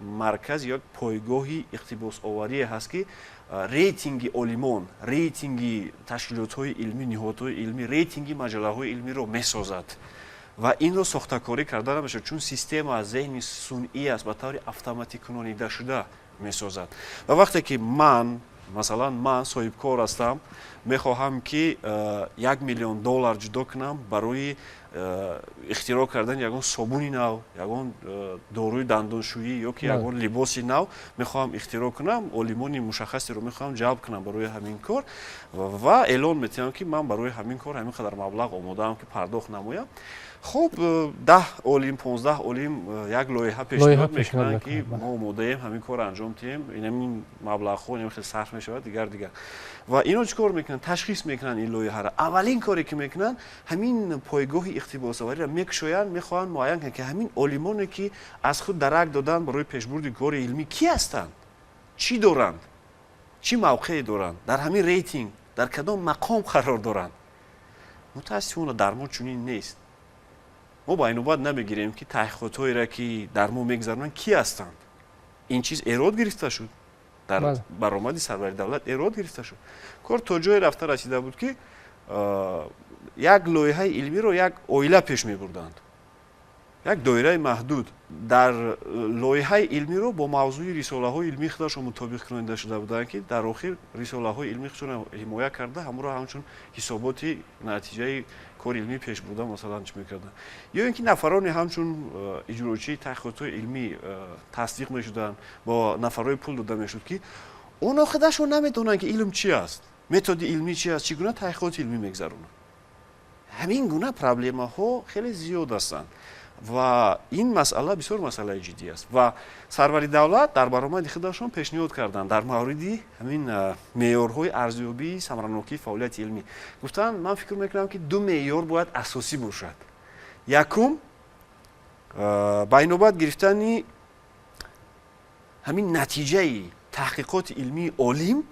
марказ, як пойгоҳи иқтибосоварие ҳаст, ки рейтинги олимон, рейтинги ташкилотҳои илмӣ, ниҳодҳои илмӣ, рейтинги маҷаллаҳои илмиро месозад. Ва инро сохтакорӣ карда намешавад, чун система аз зеҳни сунъӣ аст, ба таври автоматикунонидашуда месозад. Ва вақте ки ман, масалан, ман соҳибкор ҳастам, мехоҳам, ки 1 миллион доллар ҷудо кунам барои ихтироъ кардани ягон собуни нав, ягон доруи дандоншӯӣ ё ки ягон либоси нав мехоҳам ихтироъ кунам, олимони мушаххасеро мехоҳам ҷалб кунам барои ҳамин кор ва эълон метиҳам, ки ман барои ҳамин кор ҳамин қадар маблағ омодаам, ки пардохт намоям. Хуб, 10 олим, 15 олим як лоиҳа пешниҳод мекунанд, ки мо омодаем ҳамин корро анҷом диҳем, инамин маблағҳо инам хел сарф мешавад, дигар, дигар. Ва ино чӣ кор мекунанд? Ташхис мекунанд ин лоиҳаро. Аввалин коре, ки мекунанд, ҳамин пойгоҳи иқтибосовариро мекушоянд, мехоҳанд муайян кунанд, ки ҳамин олимоне, ки аз худ дарак доданд барои пешбурди кори илмӣ, кӣ ҳастанд, чӣ доранд, чӣ мавқее доранд, дар ҳамин рейтинг дар кадом мақом қарор доранд. Мутаассифона, дар мо чунин нест. Мо ба инобат намегирем, ки таҳқиқотҳоеро, ки дар мо мегузаронанд, кӣ ҳастанд. Ин чиз эрод гирифта шуд дар баромади сарвари давлат, эрод гирифта шуд. Кор то ҷое рафта расида буд, ки як лоиҳаи илмиро як оила пеш мебурданд, як доираи маҳдуд дар лоиҳаи илмиро бо мавзӯи рисолаҳои илмии худашон мутобиқ кунонида шуда буданд, ки дар охир рисолаҳои илмии худшонро ҳимоя карда, ҳамонро ҳамчун ҳисоботи натиҷаи кори илмӣ пеш бурда, масалан, чӣ мекарданд. Ё ин ки нафароне ҳамчун иҷрочии таҳқиқотҳои илмӣ тасдиқ мешуданд, бо нафарҳои пул дода мешуд, ки онҳо худашон намедонанд, ки илм чи аст, методи илмӣ чи аст, чӣ гуна таҳқиқоти илмӣ мегузаронанд. Ҳамин гуна проблемаҳо хеле зиёд ҳастанд ва ин масъала бисёр масъалаи ҷиддӣ аст. Ва сарвари давлат дар баромади худашон пешниҳод карданд дар мавриди ҳамин меъёрҳои арзёбии самаранокии фаъолияти илмӣ. Гуфтанд: ман фикр мекунам, ки ду меъёр бояд асосӣ бошад. Якум, ба инобат гирифтани ҳамин натиҷаи таҳқиқоти илмии олим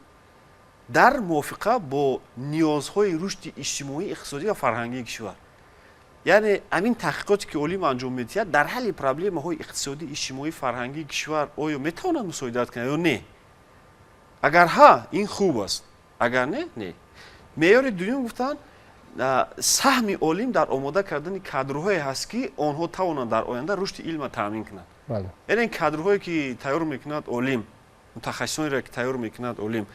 дар мувофиқа бо ниёзҳои рушди иҷтимоӣ, иқтисодӣ ва фарҳангии кишвар. Яъне ҳамин таҳқиқоте, ки олим анҷом медиҳад, дар ҳалли проблемаҳои иқтисодӣ, иҷтимоӣ, фарҳангии кишвар оё метавонад мусоидат кунад ё не. Агар ҳа, ин хуб аст, агар не, не. Меъёри дуюм, гуфтанд, саҳми олим дар омода кардани кадрҳое ҳаст, ки онҳо тавонанд дар оянда рушди илма таъмин кунанд. Яъне кадрҳое, ки тайёр мекунад олим, мутахассисонеро, ки тайёр мекунад олим,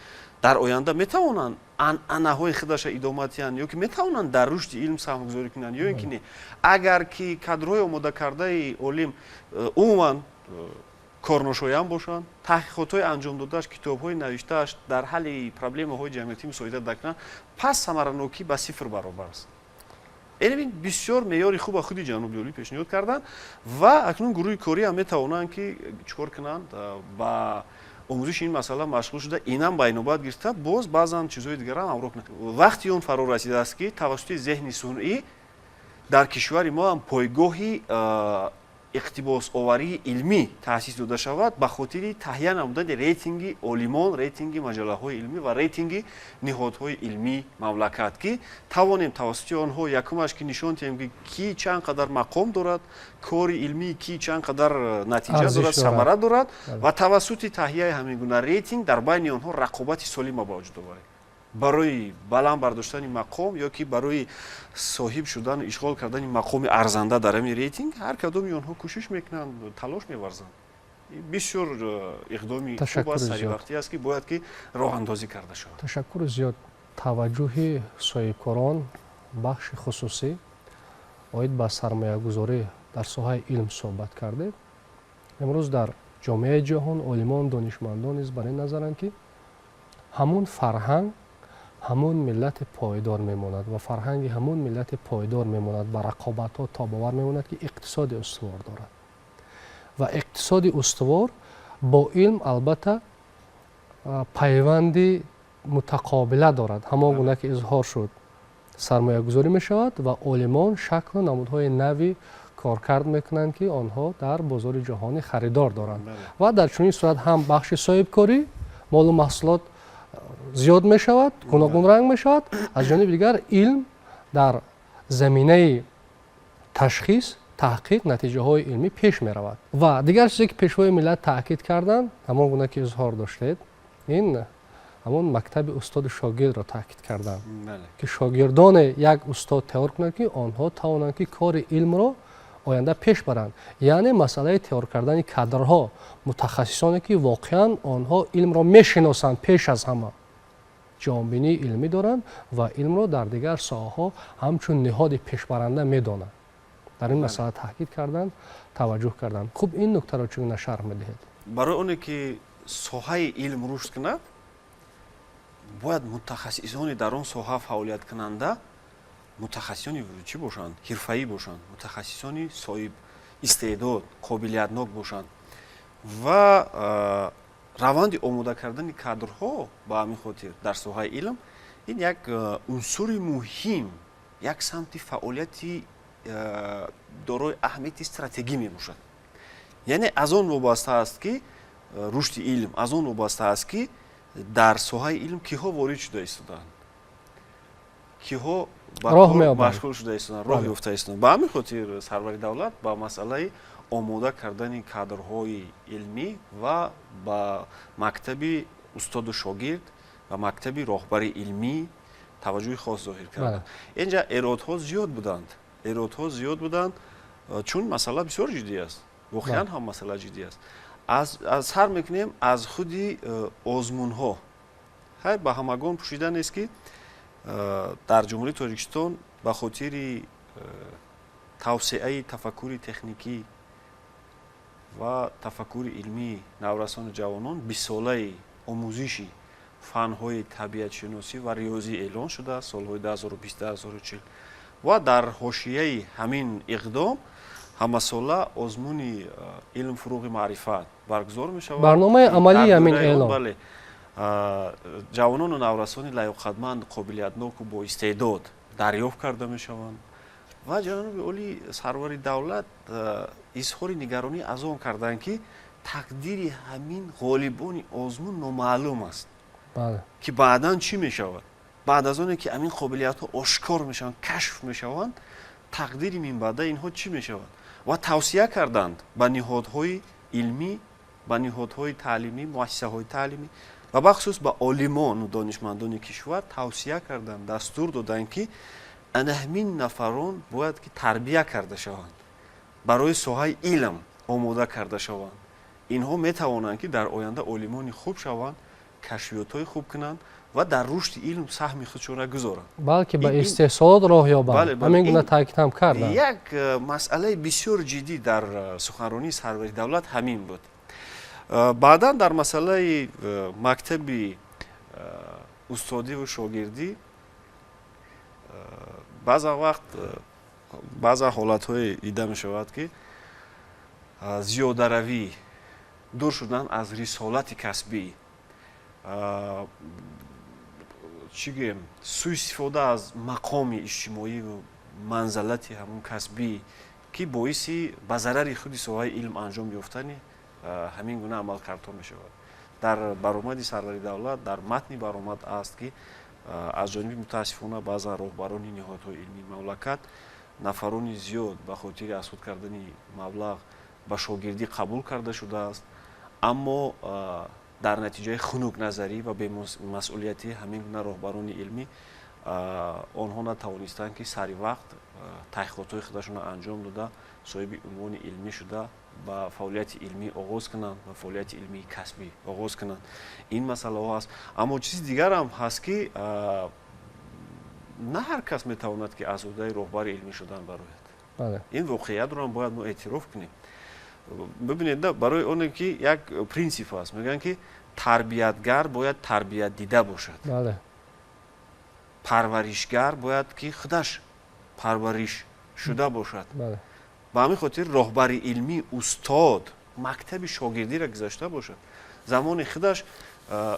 дар оянда метавонанд анъанаҳои худаша идома диҳанд ё ки метавонанд дар рушди илм саҳмгузорӣ кунанд ё ин ки не. Агар ки кадрҳои омодакардаи олим умуман корношоям бошанд, таҳқиқотҳои анҷом додааш, китобҳои навиштааш дар ҳалли проблемаҳои ҷамъиятӣ мусоидат накунанд, пас самаранокӣ ба сифр баробар аст. Ин бисёр меъёри хуба худи ҷаноби олӣ пешниҳод карданд. Ва акнун гурӯҳи корӣ ҳам метавонанд, ки чӣ кор кунанд, ба Омӯзиши ин масъала машғул шуда, инам ба инобат гирифта, боз баъзан чизҳои дигарам ҳамроҳ кунад. Вақти он фаро расидааст, ки тавассути зеҳни сунъӣ дар кишвари мо ҳам пойгоҳи иқтибосоварии илмӣ таъсис дода шавад ба хотири таҳия намудани рейтинги олимон, рейтинги маҷаллаҳои илмӣ ва рейтинги ниҳодҳои илмии мамлакат, ки тавонем тавассути онҳо, якумаш, ки нишон диҳем, ки ки чанд қадар мақом дорад, кори илмии ки чанд қадар натиҷа дорад, самара дорад, ва тавассути таҳияи ҳамин гуна рейтинг дар байни онҳо рақобати солима ба вуҷуд оварем барои баланд бардоштани мақом ё ки барои соҳиб шудану ишғол кардани мақоми арзанда дар ҳамин рейтинг. Ҳар кадоми онҳо кӯшиш мекунанд, талош меварзанд. Бисёр иқдоми хуб аст, саривақтӣ аст, ки бояд ки роҳандозӣ карда шавад. Ташаккури зиёд. Таваҷҷӯҳи соҳибкорон, бахши хусусӣ оид ба сармоягузорӣ дар соҳаи илм суҳбат кардем. Имрӯз дар ҷомеаи ҷаҳон олимон, донишмандон низ бар ин назаранд, ки ҳамун фарҳанг ҳамун миллати пойдор мемонад ва фарҳанги ҳамун миллати пойдор мемонад, ба рақобатҳо тобовар мемонад, ки иқтисоди устувор дорад. Ва иқтисоди устувор бо илм албатта пайванди мутақобила дорад. Ҳамон гуна ки изҳор шуд, сармоягузорӣ мешавад ва олимон шаклу намудҳои нави коркард мекунанд, ки онҳо дар бозори ҷаҳонӣ харидор доранд. Ва дар чунин сурат ҳам бахши соҳибкорӣ, молу маҳсулот зиёд мешавад, гуногунранг мешавад. Аз ҷониби дигар, илм дар заминаи ташхис, таҳқиқ, натиҷаҳои илмӣ пеш меравад. Ва дигар чизе, ки Пешвои миллат таъкид карданд, ҳамон гуна ки изҳор доштед, ин ҳамон мактаби устоду шогирдро таъкид карданд, ки шогирдоне як устод тайёр кунад, ки онҳо тавонанд, ки кори илмро оянда пеш баранд. Яъне масъалаи тайёр кардани кадрҳо, мутахассисоне, ки воқеан онҳо илмро мешиносанд, пеш аз ҳама ҷаҳонбинии илмӣ доранд ва илмро дар дигар соҳаҳо ҳамчун ниҳоди пешбаранда медонанд. Дар ин масъала таъкид карданд, таваҷҷӯҳ карданд. Хуб, ин нуктаро чӣ гуна шарҳ медиҳед? Барои оне ки соҳаи илм рушд кунад, бояд мутахассисони дар он соҳа фаъолияткунанда мутахассисони чӣ бошанд? Ҳирфаӣ бошанд, мутахассисони соҳиб истеъдод, қобилиятнок бошанд. Ва раванди омода кардани кадрҳо ба ҳамин хотир дар соҳаи илм ин як унсури муҳим, як самти фаъолияти дорои аҳамияти стратегӣ мебошад. Яъне аз он вобаста аст, ки рушди илм аз он вобаста аст, ки дар соҳаи илм киҳо ворид шуда истодаанд, киҳо ба машғул шуда истодаанд, роҳ ёфта истодаанд. Ба ҳамин хотир сарвари давлат ба масъалаи омода кардани кадрҳои илмӣ ва ба мактаби устоду шогирд ва мактаби роҳбари илмӣ таваҷҷӯҳи хос зоҳир карданд. Инҷа эродҳо зиёд буданд, эродҳо зиёд буданд, чун масъала бисёр ҷиддӣ аст. Воқеан ҳам масъала ҷиддӣ аст. Аз сар мекунем аз худи озмунҳо. Ҳай, ба ҳамагон пӯшида нест, ки дар Ҷумҳурии Тоҷикистон ба хотири тавсеаи тафаккури техникӣ ва тафаккури илмии наврасону ҷавонон 20-солаи омӯзиши фанҳои табиатшиносӣ ва риёзӣ эълон шудааст, солҳои 2020-2040. Ва дар ҳошияи ҳамин иқдом ҳамасола озмуни «Илм фуруғи маърифат» баргузор мешавад. Барномаи амалии ҳамин эълон. Бале, ҷавонону наврасони лаёқатманд, қобилиятноку боистеъдод дарёфт карда мешаванд. Ва ҷаноби олӣ, сарвари давлат изҳори нигаронӣ аз он карданд, ки тақдири ҳамин ғолибони озмун номаълум аст, ки баъдан чӣ мешавад. Баъд аз оне ки ҳамин қобилиятҳо ошкор мешаванд, кашф мешаванд, тақдири минбаъда инҳо чӣ мешавад? Ва тавсия карданд ба ниҳодҳои илмӣ, ба ниҳодҳои таълимӣ, муассисаҳои таълимӣ ва бахусус ба олимону донишмандони кишвар тавсия карданд, дастур доданд, ки ана ҳамин нафарон бояд ки тарбия карда шаванд, барои соҳаи илм омода карда шаванд. Инҳо метавонанд, ки дар оянда олимони хуб шаванд, кашфиётҳои хуб кунанд ва дар рушди илм саҳми худшонро гузоранд. Балки ба истеҳсолот роҳ ёбанд. Ҳамин гуна таъкид ҳам карданд. Як масъалаи бисёр ҷиддӣ дар суханронии сарвари давлат ҳамин буд. Баъдан дар масъалаи мактаби устодиву шогирдӣ баъзан вақт, баъзан ҳолатҳое дида мешавад, ки зиёдаравӣ Дур шудан аз рисолати касбӣ, чӣ гӯем, сӯистифода аз мақоми иҷтимоиву манзалати ҳамун касбӣ, ки боиси ба зарари худи соҳаи илм анҷом ёфтани ҳамин гуна амалкардҳо мешавад. Дар баромади сарвари давлат, дар матни баромад аст, ки аз ҷониби, мутаассифона, баъзан роҳбарони ниҳодҳои илмии мамлакат нафарони зиёд ба хотири аз худ кардани маблағ ба шогирдӣ қабул карда шудааст, аммо дар натиҷаи хунукназарӣ ва бемасъулияти ҳамин гуна роҳбарони илмӣ онҳо натавонистанд, ки сари вақт таҳқиқотҳои худашонро анҷом дода, соҳиби унвони илмӣ шуда, ба фаъолияти илмӣ оғоз кунанд, ба фаъолияти илмии касбӣ оғоз кунанд. Ин масъалаҳо ҳаст, аммо чизи дигарам ҳаст, ки на ҳар кас метавонад, ки аз ӯҳдаи роҳбари илмӣ шудан барояд. Ин воқеиятро ҳам бояд мо эътироф кунем. Бибинед, барои оне ки як принсип аст, мегӯянд, ки тарбиятгар бояд тарбиятдида бошад, парваришгар бояд, ки худаш парвариш шуда бошад. Ба ҳамин хотир роҳбари илмӣ, устод мактаби шогирдиро гузашта бошад, замони худаш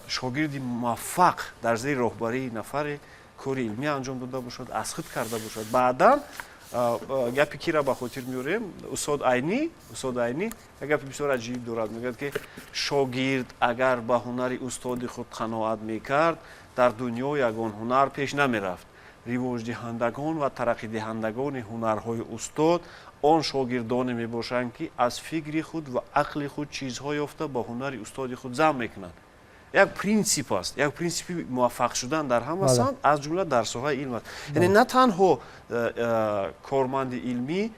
шогирди муваффақ дар зери роҳбарии нафаре кори илмӣ анҷом дода бошад, аз худ карда бошад. Баъдан гапи кира ба хотир меорем? Устод Айнӣ. Устод Айнӣ як гапи бисёр аҷиб дорад, мегӯяд, ки шогирд агар ба ҳунари устоди худ қаноат мекард, дар дунё ягон ҳунар пеш намерафт. Ривоҷдиҳандагон ва тараққидиҳандагони ҳунарҳои устод он шогирдоне мебошанд, ки аз фикри худ ва ақли худ чизҳо ёфта, ба ҳунари устоди худ зам мекунанд. Як принсип аст, як принсипи муваффақ шудан дар ҳама самт, аз ҷумла дар соҳаи илм аст. Яъне на танҳо корманди илмӣ,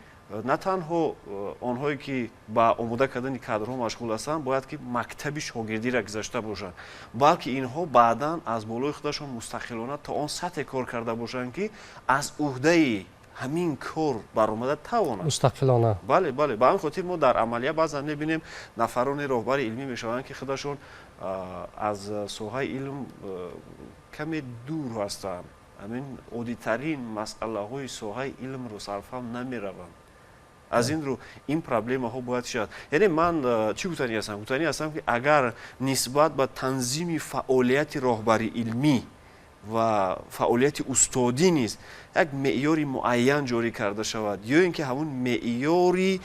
на танҳо онҳое, ки ба омода кардани кадрҳо машғул ҳастанд, бояд ки мактаби шогирдиро гузашта бошанд, балки инҳо баъдан аз болои худашон мустақилона то он сатҳе кор карда бошанд, ки аз ӯҳдаи ҳамин кор баромада тавонанд. Мустақилона. Бале, ба ҳамин хотир мо дар амалия баъзан мебинем, нафароне роҳбари илмӣ мешаванд, ки худашон аз соҳаи илм каме дур ҳастанд, ҳамин оддитарин масъалаҳои соҳаи илмро сарфаҳм намераванд. Аз ин рӯ ин проблемаҳо бояд шавад. Яъне ман чӣ гуфтанӣ ҳастам? Гуфтанӣ ҳастам, ки агар нисбат ба танзими фаъолияти роҳбари илмӣ ва фаъолияти устодӣ низ як меъёри муайян ҷорӣ карда шавад ё ин ки ҳамун меъёри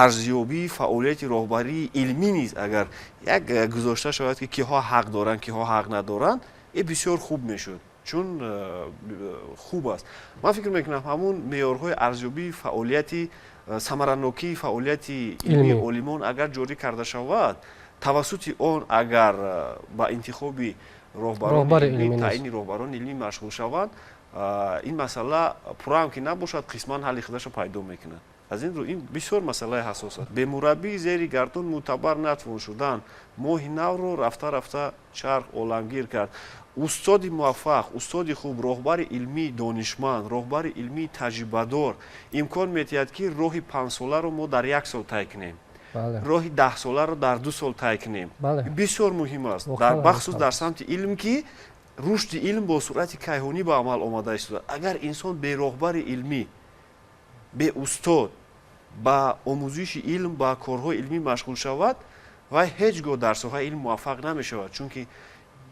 арзёбии фаъолияти роҳбарии илмӣ низ агар як гузошта шавад, ки киҳо ҳақ доранд, киҳо ҳақ надоранд, ин бисёр хуб мешуд, чун хуб аст. Ман фикр мекунам, ҳамун меъёрҳои арзёбии фаъолияти, самаранокии фаъолияти илмии олимон агар ҷорӣ карда шавад, тавассути он агар ба интихоби роҳбарони, таъини роҳбарони илмӣ машғул шаванд, ин масъала пурраам ки набошад, қисман ҳалли худашро пайдо мекунад. Аз ин рӯ ин бисёр масъалаи ҳассос аст. Бемураббӣ зери гардун мӯътабар натвон шудан. Моҳи навро рафта рафта чарх оламгир кард. Устоди муваффақ, устоди хуб, роҳбари илмии донишманд, роҳбари илмии таҷрибадор имкон медиҳад, ки роҳи 5-соларо мо дар як сол тай кунем, роҳи 10-соларо дар 2 сол тай кунем. Бисёр муҳим аст, бахусус дар самти илм, ки рушди илм бо суръати кайҳонӣ ба амал омада истода. Агар инсон бе роҳбари илмӣ, бе устод ба омӯзиши илм, ба корҳои илмӣ машғул шавад, вай ҳеҷ гоҳ дар соҳаи илм муваффақ намешавад, чунки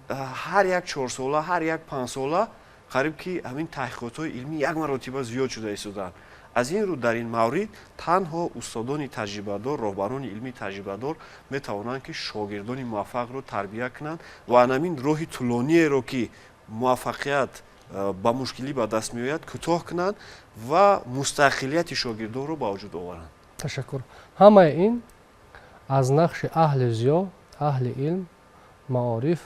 ҳар як 4-сола, ҳар як 5-сола қариб ки ҳамин таҳқиқотҳои илмӣ як маротиба зиёд шуда истодаанд. Аз ин рӯ дар ин маврид танҳо устодони таҷрибадор, роҳбарони илмии таҷрибадор метавонанд, ки шогирдони муваффақро тарбия кунанд ва ҳамин роҳи тӯлониеро, ки муваффақият ба мушкилӣ ба даст меояд, кӯтоҳ кунанд ва мустақилияти шогирдонро ба вуҷуд оваранд. Ташаккур. Ҳамаи ин аз нақши аҳли зиё, аҳли илм, маориф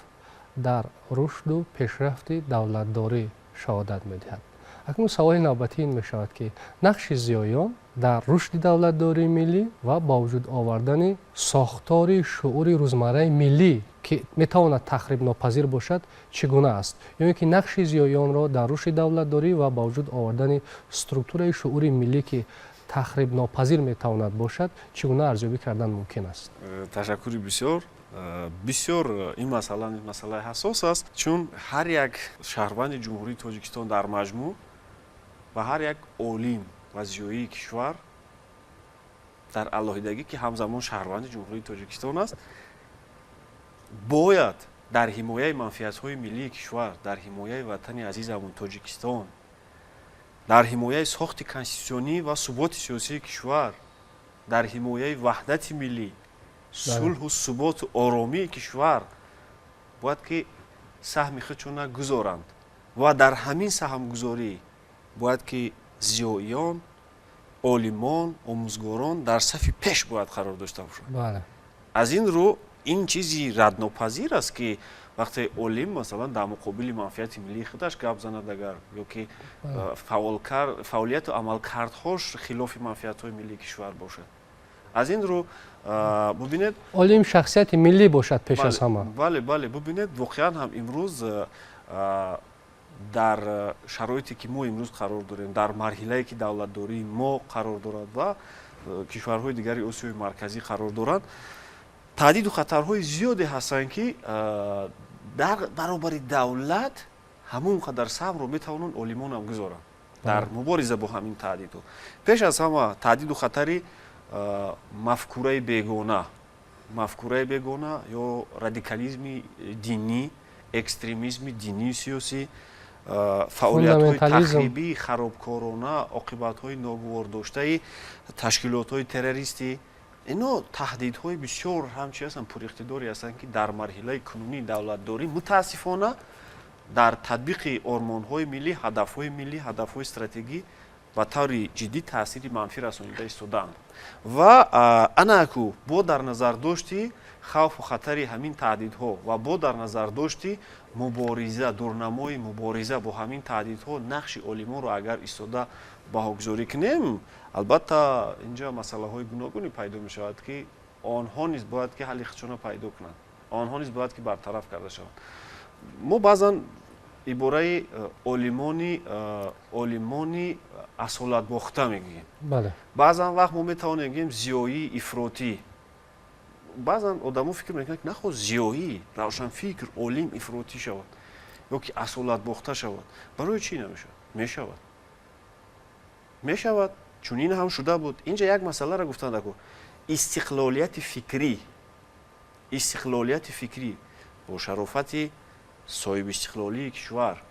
дар рушду пешрафти давлатдорӣ шаҳодат медиҳад. Акнун саволи навбатӣ ин мешавад, ки нақши зиёён дар рушди давлатдории миллӣ ва ба вуҷуд овардани сохтори шуури рӯзмарраи миллӣ, ки метавонад тахрибнопазир бошад, чӣ гуна аст, ё ин ки нақши зиёёнро дар рушди давлатдорӣ ва ба вуҷуд овардани структураи шуури миллӣ, ки тахрибнопазир метавонад бошад, чӣ гуна арзёбӣ кардан мумкин аст? Ташаккури бисёр. Бисёр ин масъала масъалаи ҳассос аст, чун ҳар як шаҳрванди Ҷумҳурии Тоҷикистон дар маҷмӯъ ва ҳар як олим ва зиёии кишвар Дар алоҳидагӣ, ки ҳамзамон шаҳрванди Ҷумҳурии Тоҷикистон аст, бояд дар ҳимояи манфиатҳои миллии кишвар, дар ҳимояи ватани азизамон Тоҷикистон, дар ҳимояи сохти конститутсионӣ ва суботи сиёсии кишвар, дар ҳимояи ваҳдати миллӣ, сулҳу суботу оромии кишвар бояд ки саҳми худшона гузоранд ва дар ҳамин саҳмгузорӣ бояд ки зиёиён, олимон, омӯзгорон дар сафи пеш бояд қарор дошта бошанд. Аз ин рӯ, ин чизи раднопазир аст, ки вақте олим, масалан, дар муқобили манфиати миллии худаш гап занад агар ё ки фаъолияту амалкардҳош хилофи манфиатҳои миллии кишвар бошад. Аз ин рӯ, бубинед, Олим шахсияти миллӣ бошад пеш аз ҳама. Бале, бубинед, воқеан ҳам имрӯз дар шароите, ки мо имрӯз қарор дорем, дар марҳилае, ки давлатдории мо қарор дорад ва кишварҳои дигари Осиёи Марказӣ қарор доранд, таҳдиду хатарҳои зиёде ҳастанд, ки дар баробари давлат ҳамон қадар саҳмро метавонанд олимонам гузоранд дар мубориза бо ҳамин таҳдидҳо. Пеш аз ҳама таҳдиду хатари мафкураи бегона, мафкураи бегона ё радикализми динӣ, экстремизми динию сиёсӣ, фаъолиятҳои тахрибии харобкорона, оқибатҳои ногувордоштаи ташкилотҳои террористӣ. Ино таҳдидҳои бисёр ҳам чи ҳастанд, пуриқтидоре ҳастанд, ки дар марҳилаи кунунии давлатдорӣ, мутаассифона, дар татбиқи ормонҳои миллӣ, ҳадафҳои миллӣ, ҳадафҳои стратегӣ ба таври ҷиддӣ таъсири манфӣ расонида истодаанд. Ва анаку бо дар назардошти хавфу хатари ҳамин таҳдидҳо ва бо дар назардошти мубориза, дурнамои мубориза бо ҳамин таҳдидҳо, нақши олимонро агар истода баҳогузорӣ кунем, албатта, инҷа масъалаҳои гуногуне пайдо мешавад, ки онҳо низ бояд ки ҳалли худшона пайдо кунанд, онҳо низ бояд ки бартараф карда шаванд. Мо баъзан ибораи олимони асолатбохта мегӯем. Баъзан вақт мо метавонем гӯем зиёии ифротӣ. Баъзан одамо фикр мекунанд, ки нахоҳ зиёӣ, равшанфикр, олим ифротӣ шавад ё ки асолатбохта шавад. Барои чӣ намешавад? Мешавад, мешавад, чунин ҳам шуда буд. Инҷа як масъаларо гуфтанд аку: истиқлолияти фикрӣ. Истиқлолияти фикрӣ бо шарофати соҳибистиқлолии кишвар,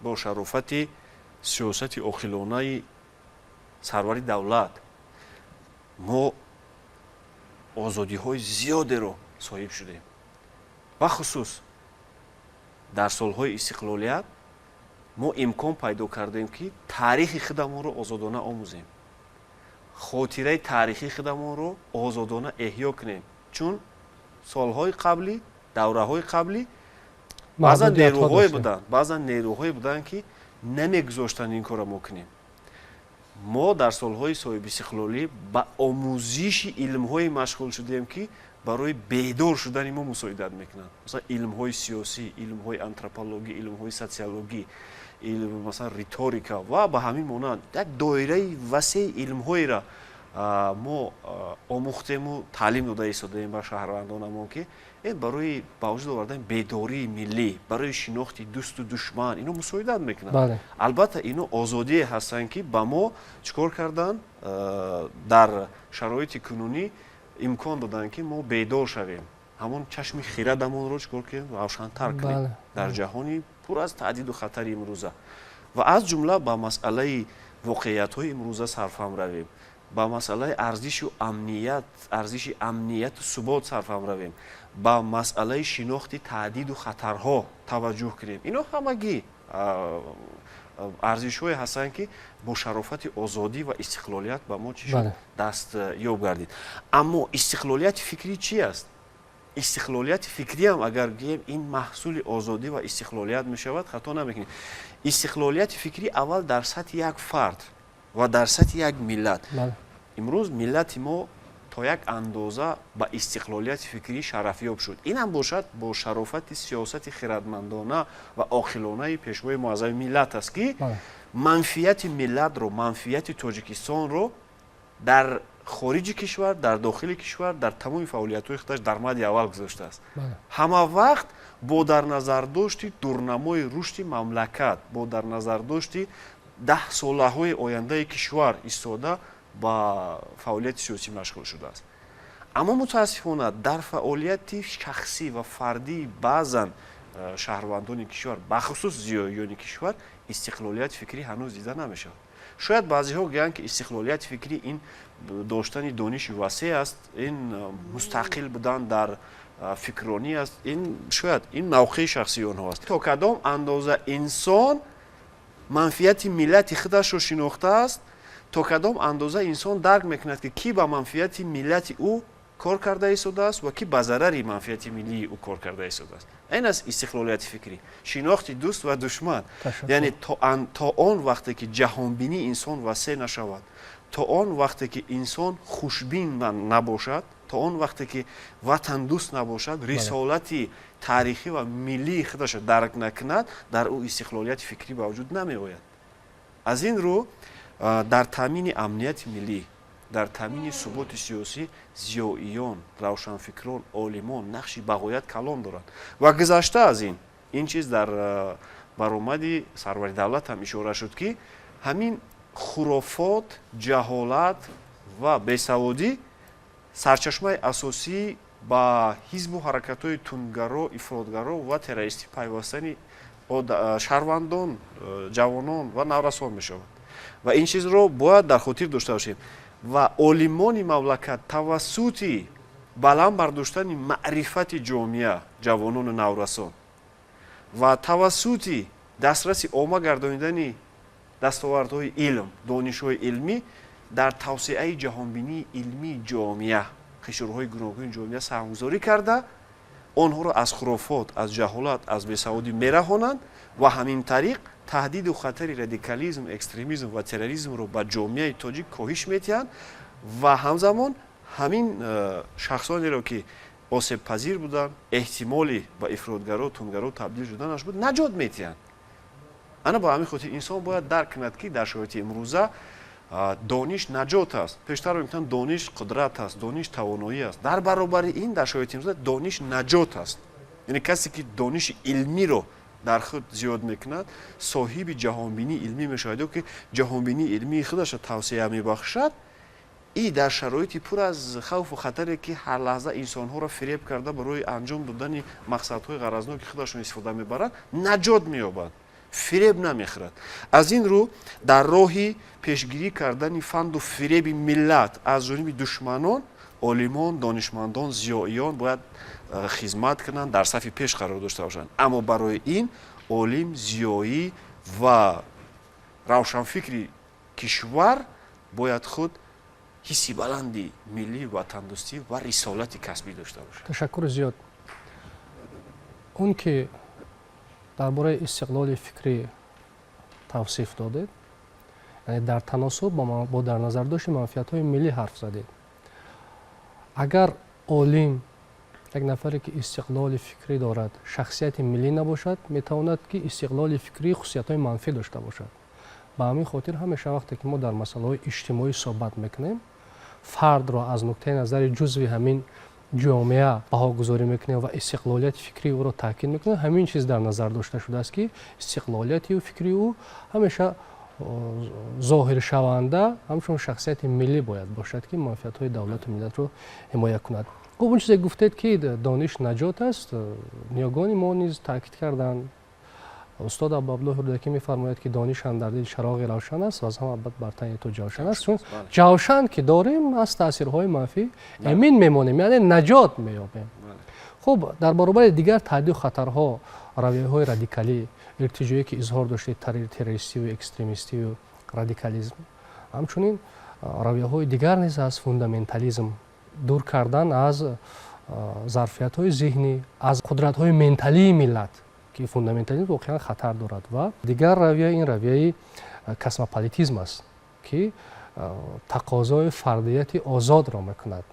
бо шарофати сиёсати оқилонаи сарвари давлат мо озодиҳои зиёдеро соҳиб шудем. Бахусус дар солҳои истиқлолият мо имкон пайдо кардем, ки таърихи худамонро озодона омӯзем, хотираи таърихии худамонро озодона эҳё кунем, чун солҳои қаблӣ, давраҳои қаблӣ баъзан нерӯҳое буданд, баъзан нерӯҳое буданд, ки намегузоштанд ин корро мо кунем. Мо дар солҳои соҳибистиқлолӣ ба омӯзиши илмҳое машғул шудем, ки барои бедор шудани мо мусоидат мекунанд. Масалан, илмҳои сиёсӣ, илмҳои антропологӣ, илмҳои социологӣ, масалан, риторика ва ба ҳамин монанд як доираи васеи илмҳоеро мо омӯхтему таълим дода истодаем ба шаҳрвандонамон, ки барои ба вуҷуд овардани бедории миллӣ, барои шинохти дӯсту душман ино мусоидат мекунанд. Албатта, ино озодие ҳастанд, ки ба мо чӣ кор кардан, дар шароити кунунӣ имкон доданд, ки мо бедор шавем, ҳамон чашми хирадамонро чӣ кор кунем, равшантар кунем дар ҷаҳони пур аз таҳдиду хатари имрӯза ва аз ҷумла ба масъалаи воқеиятҳои имрӯза сарфаҳм равем, ба масъалаи арзишу амният, арзиши амнияту субот сарфаҳм равем, ба масъалаи шинохти таҳдиду хатарҳо таваҷҷӯҳ кунем. Ино ҳамагӣ арзишҳое ҳастанд, ки бо шарофати озодӣ ва истиқлолият ба мо чӣ шуд, даст ёб гардид. Аммо истиқлолияти фикрӣ чӣ аст? Истиқлолияти фикриам агар гӯем, ин маҳсули озодӣ ва истиқлолият мешавад, хато намекунем. Истиқлолияти фикрӣ аввал дар сатҳи як фард ва дар сатҳи як миллат. Имрӯз миллати мо то як андоза ба истиқлолияти фикрӣ шарафёб шуд. Инам бошад, бо шарофати сиёсати хирадмандона ва оқилонаи пешвои муаззами миллат аст, ки манфиати миллатро, манфиати Тоҷикистонро дар хориҷи кишвар, дар дохили кишвар, дар тамоми фаъолиятҳои худаш дар мадди аввал гузоштааст. Ҳама вақт бо дар назардошти дурнамои рушди мамлакат, бо дар назардошти 10 солаҳои ояндаи кишвар истода. Ба фаъолияти сиёсӣ машғул шудааст, аммо мутаассифона дар фаъолияти шахсӣ ва фардии баъзан шаҳрвандони кишвар, бахусус зиёиёни кишвар, истиқлолияти фикрӣ ҳанӯз дида намешавад. Шояд баъзеҳо гӯянд, ки истиқлолияти фикрӣ ин доштани дониши васеъ аст, ин мустақил будан дар фикрронӣ аст. Ин шояд ин мавқеи шахсии онҳо аст. То кадом андоза инсон манфиати миллати худашро шинохтааст, то кадом андоза инсон дарк мекунад, ки кӣ ба манфиати миллати ӯ кор карда истодааст ва кӣ ба зарари манфиати миллии ӯ кор карда истодааст. Ин аст истиқлолияти фикрӣ, шинохти дӯст ва душман. Яъне то он вақте ки ҷаҳонбинии инсон васеъ нашавад, то он вақте ки инсон хушбин набошад, то он вақте ки ватандӯст набошад, рисолати таърихӣ ва миллии худашро дарк накунад, дар ӯ истиқлолияти фикрӣ ба вуҷуд намеояд. Аз ин рӯ дар таъмини амнияти миллӣ, дар таъмини суботи сиёсӣ зиёиён, равшанфикрон, олимон нақши бағоят калон доранд. Ва гузашта аз ин, ин чиз дар баромади сарвари давлат ҳам ишора шуд, ки ҳамин хурофот, ҷаҳолат ва бесаводӣ сарчашмаи асосӣ ба ҳизбу ҳаракатҳои тундгаро, ифротгаро ва террористӣ пайвастани шаҳрвандон, ҷавонон ва наврасон мешавад. Ва ин чизро бояд дар хотир дошта бошем. Ва олимони мамлакат тавассути баланд бардоштани маърифати ҷомеа, ҷавонону наврасон ва тавассути дастраси омма гардонидани дастовардҳои илм, донишҳои илмӣ, дар тавсеаи ҷаҳонбинии илмии ҷомеа, қишрҳои гуногуни ҷомеа саҳмгузорӣ карда, онҳоро аз хурофот, аз ҷаҳолат, аз бесаводӣ мераҳонанд ва ҳамин тариқ таҳдиду хатари радикализм, экстремизм ва терроризмро ба ҷомеаи тоҷик коҳиш медиҳанд. Ва ҳамзамон ҳамин шахсонеро, ки осебпазир буданд, эҳтимоли ба ифротгаро, тундгаро табдил шуданаш буд, наҷот медиҳанд. Ана ба ҳамин хотир инсон бояд дарк кунад, ки дар шароити имрӯза дониш наҷот аст. Пештар мегуфтанд, дониш қудрат аст, дониш тавоноӣ аст. Дар баробари ин дар шароити имрӯза дониш наҷот аст. Яъне касе ки дониши илмиро дар худ зиёд мекунад, соҳиби ҷаҳонбинии илмӣ мешавад ё ки ҷаҳонбинии илмии худашро тавсеа мебахшад, и дар шароити пур аз хавфу хатаре, ки ҳар лаҳза инсонҳоро фиреб карда, барои анҷом додани мақсадҳои ғаразноки худашон истифода мебаранд, наҷот меёбад, фиреб намехӯрад. Аз ин рӯ дар роҳи пешгирӣ кардани фанду фиреби миллат аз ҷониби душманон олимон, донишмандон, зиёиён бояд хизмат кунанд, дар сафи пеш қарор дошта бошанд. Аммо барои ин олим, зиёӣ ва равшанфикри кишвар бояд худ ҳисси баланди миллӣ, ватандӯстӣ ва рисолати касбӣ дошта бошад. Ташаккури зиёд. Он ки дар бораи истиқлоли фикрӣ тавсиф додед, яъне дар таносуб бо дар назардошти манфиатҳои миллӣ ҳарф задед. Агар олим, як нафаре ки истиқлоли фикрӣ дорад, шахсияти миллӣ набошад, метавонад, ки истиқлоли фикрӣ хусусиятҳои манфӣ дошта бошад. Ба ҳамин хотир ҳамеша вақте ки мо дар масъалаҳои иҷтимоӣ суҳбат мекунем, фардро аз нуқтаи назари ҷузви ҳамин ҷомеа баҳогузорӣ мекунем ва истиқлолияти фикрии ӯро таъкид мекунем, ҳамин чиз дар назар дошта шудааст, ки истиқлолияти фикрии ӯ ҳамеша зоҳиршаванда ҳамчун шахсияти миллӣ бояд бошад, ки манфиатҳои давлату миллатро ҳимоя кунад. Хуб, он чизе гуфтед, ки дониш наҷот аст, ниёгони мо низ таъкид карданд. Устод Абуабдуллоҳи Рӯдакӣ мефармояд, ки дониш андар дил чароғи равшан аст ва аз ҳама бад бар тани ту ҷавшан аст. Чун ҷавшан ки дорем, аз таъсирҳои манфӣ эмин мемонем, яъне наҷот меёбем. Хуб, дар баробари дигар таҳдиду хатарҳо, равияҳои радикалӣ, иртиҷоӣ, ки изҳор доштед, террористиву экстремистиву радикализм, ҳамчунин равияҳои дигар низ аз фундаментализм, дур кардан аз зарфиятҳои зеҳнӣ, аз қудратҳои менталии миллат, ки фундаментализм воқеан хатар дорад. Ва дигар равия ин равияи космополитизм аст, ки тақозои фардияти озодро мекунад,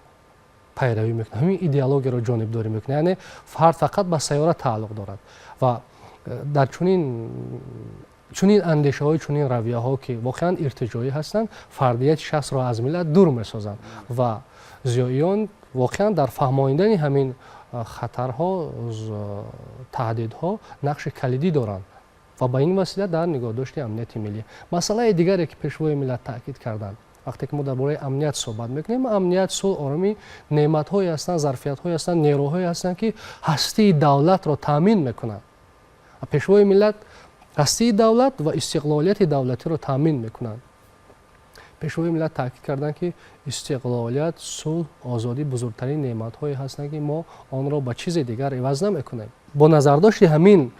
пайравӣ мекунад, ҳамин идеологияро ҷонибдорӣ мекунад, яъне фард фақат ба сайёра тааллуқ дорад. Ва дар чунин андешаҳои, чунин равияҳо, ки воқеан иртиҷоӣ ҳастанд, фардияти шахсро аз миллат дур месозанд. Ва зиёиён воқеан дар фаҳмонидани ҳамин хатарҳо, таҳдидҳо нақши калидӣ доранд ва ба ин васила дар нигоҳдошти амнияти миллӣ. Масъалаи дигаре, ки Пешвои миллат таъкид карданд. Вақте ки мо дар бораи амният суҳбат мекунем, амният, сулҳ, оромӣ неъматҳое ҳастанд, зарфиятҳое ҳастанд, нерӯҳое ҳастанд, ки ҳастии давлатро таъмин мекунанд. Пешвои миллат ҳастии давлат ва истиқлолияти давлатиро таъмин мекунанд. Пешвои миллат таъкид карданд, ки истиқлолият, сулҳ, озодӣ бузургтарин неъматҳое ҳастанд, ки мо онро ба чизе дигар иваз намекунем. Бо назардошти ҳамин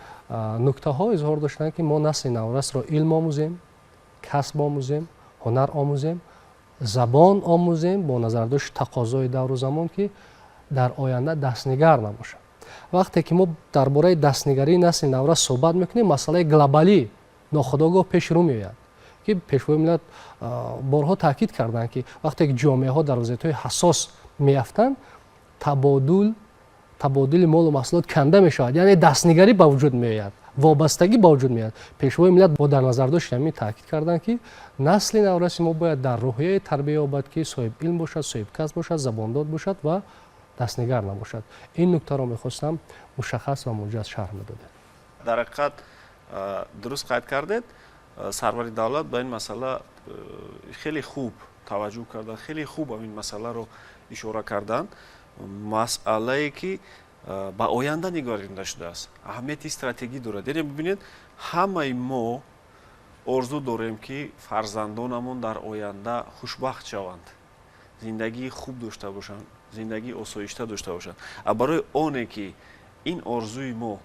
нуктаҳо изҳор доштанд, ки мо насли наврасро илм омӯзем, касб омӯзем, ҳунар омӯзем, забон омӯзем, бо назардошти тақозои давру замон, ки дар оянда дастнигар набошад. Вақте ки мо дар бораи дастнигарии насли наврас суҳбат мекунем, масъалаи глобалӣ нохудогоҳ пеш рӯ меояд, ки Пешвои миллат борҳо таъкид карданд, ки вақте ки ҷомеаҳо дар вазъиятҳои ҳассос меафтанд, табодули молу маҳсулот канда мешавад, яъне дастнигарӣ ба вуҷуд меояд, вобастагӣ ба вуҷуд меояд. Пешвои миллат бо дар назардошти ҳамин таъкид карданд, ки насли навраси мо бояд дар рӯҳияе тарбия ёбад, ки соҳиб илм бошад, соҳиб касб бошад, забондод бошад ва дастнигар набошад. Ин нуктаро мехостам мушаххас ва муҷаз шарҳ медодед. Дар ҳақиқат, дуруст қайд кардед. Сарвари давлат ба ин масъала хеле хуб таваҷҷӯҳ карданд, хеле хуб ҳамин масъаларо ишора карданд. Масъалае, ки ба оянда нигаронда шудааст, аҳамияти стратегӣ дорад. Яъне бибинед, ҳамаи мо орзу дорем, ки фарзандонамон дар оянда хушбахт шаванд, зиндагии хуб дошта бошанд, зиндагии осоишта дошта бошанд. А барои оне ки ин орзуи мо,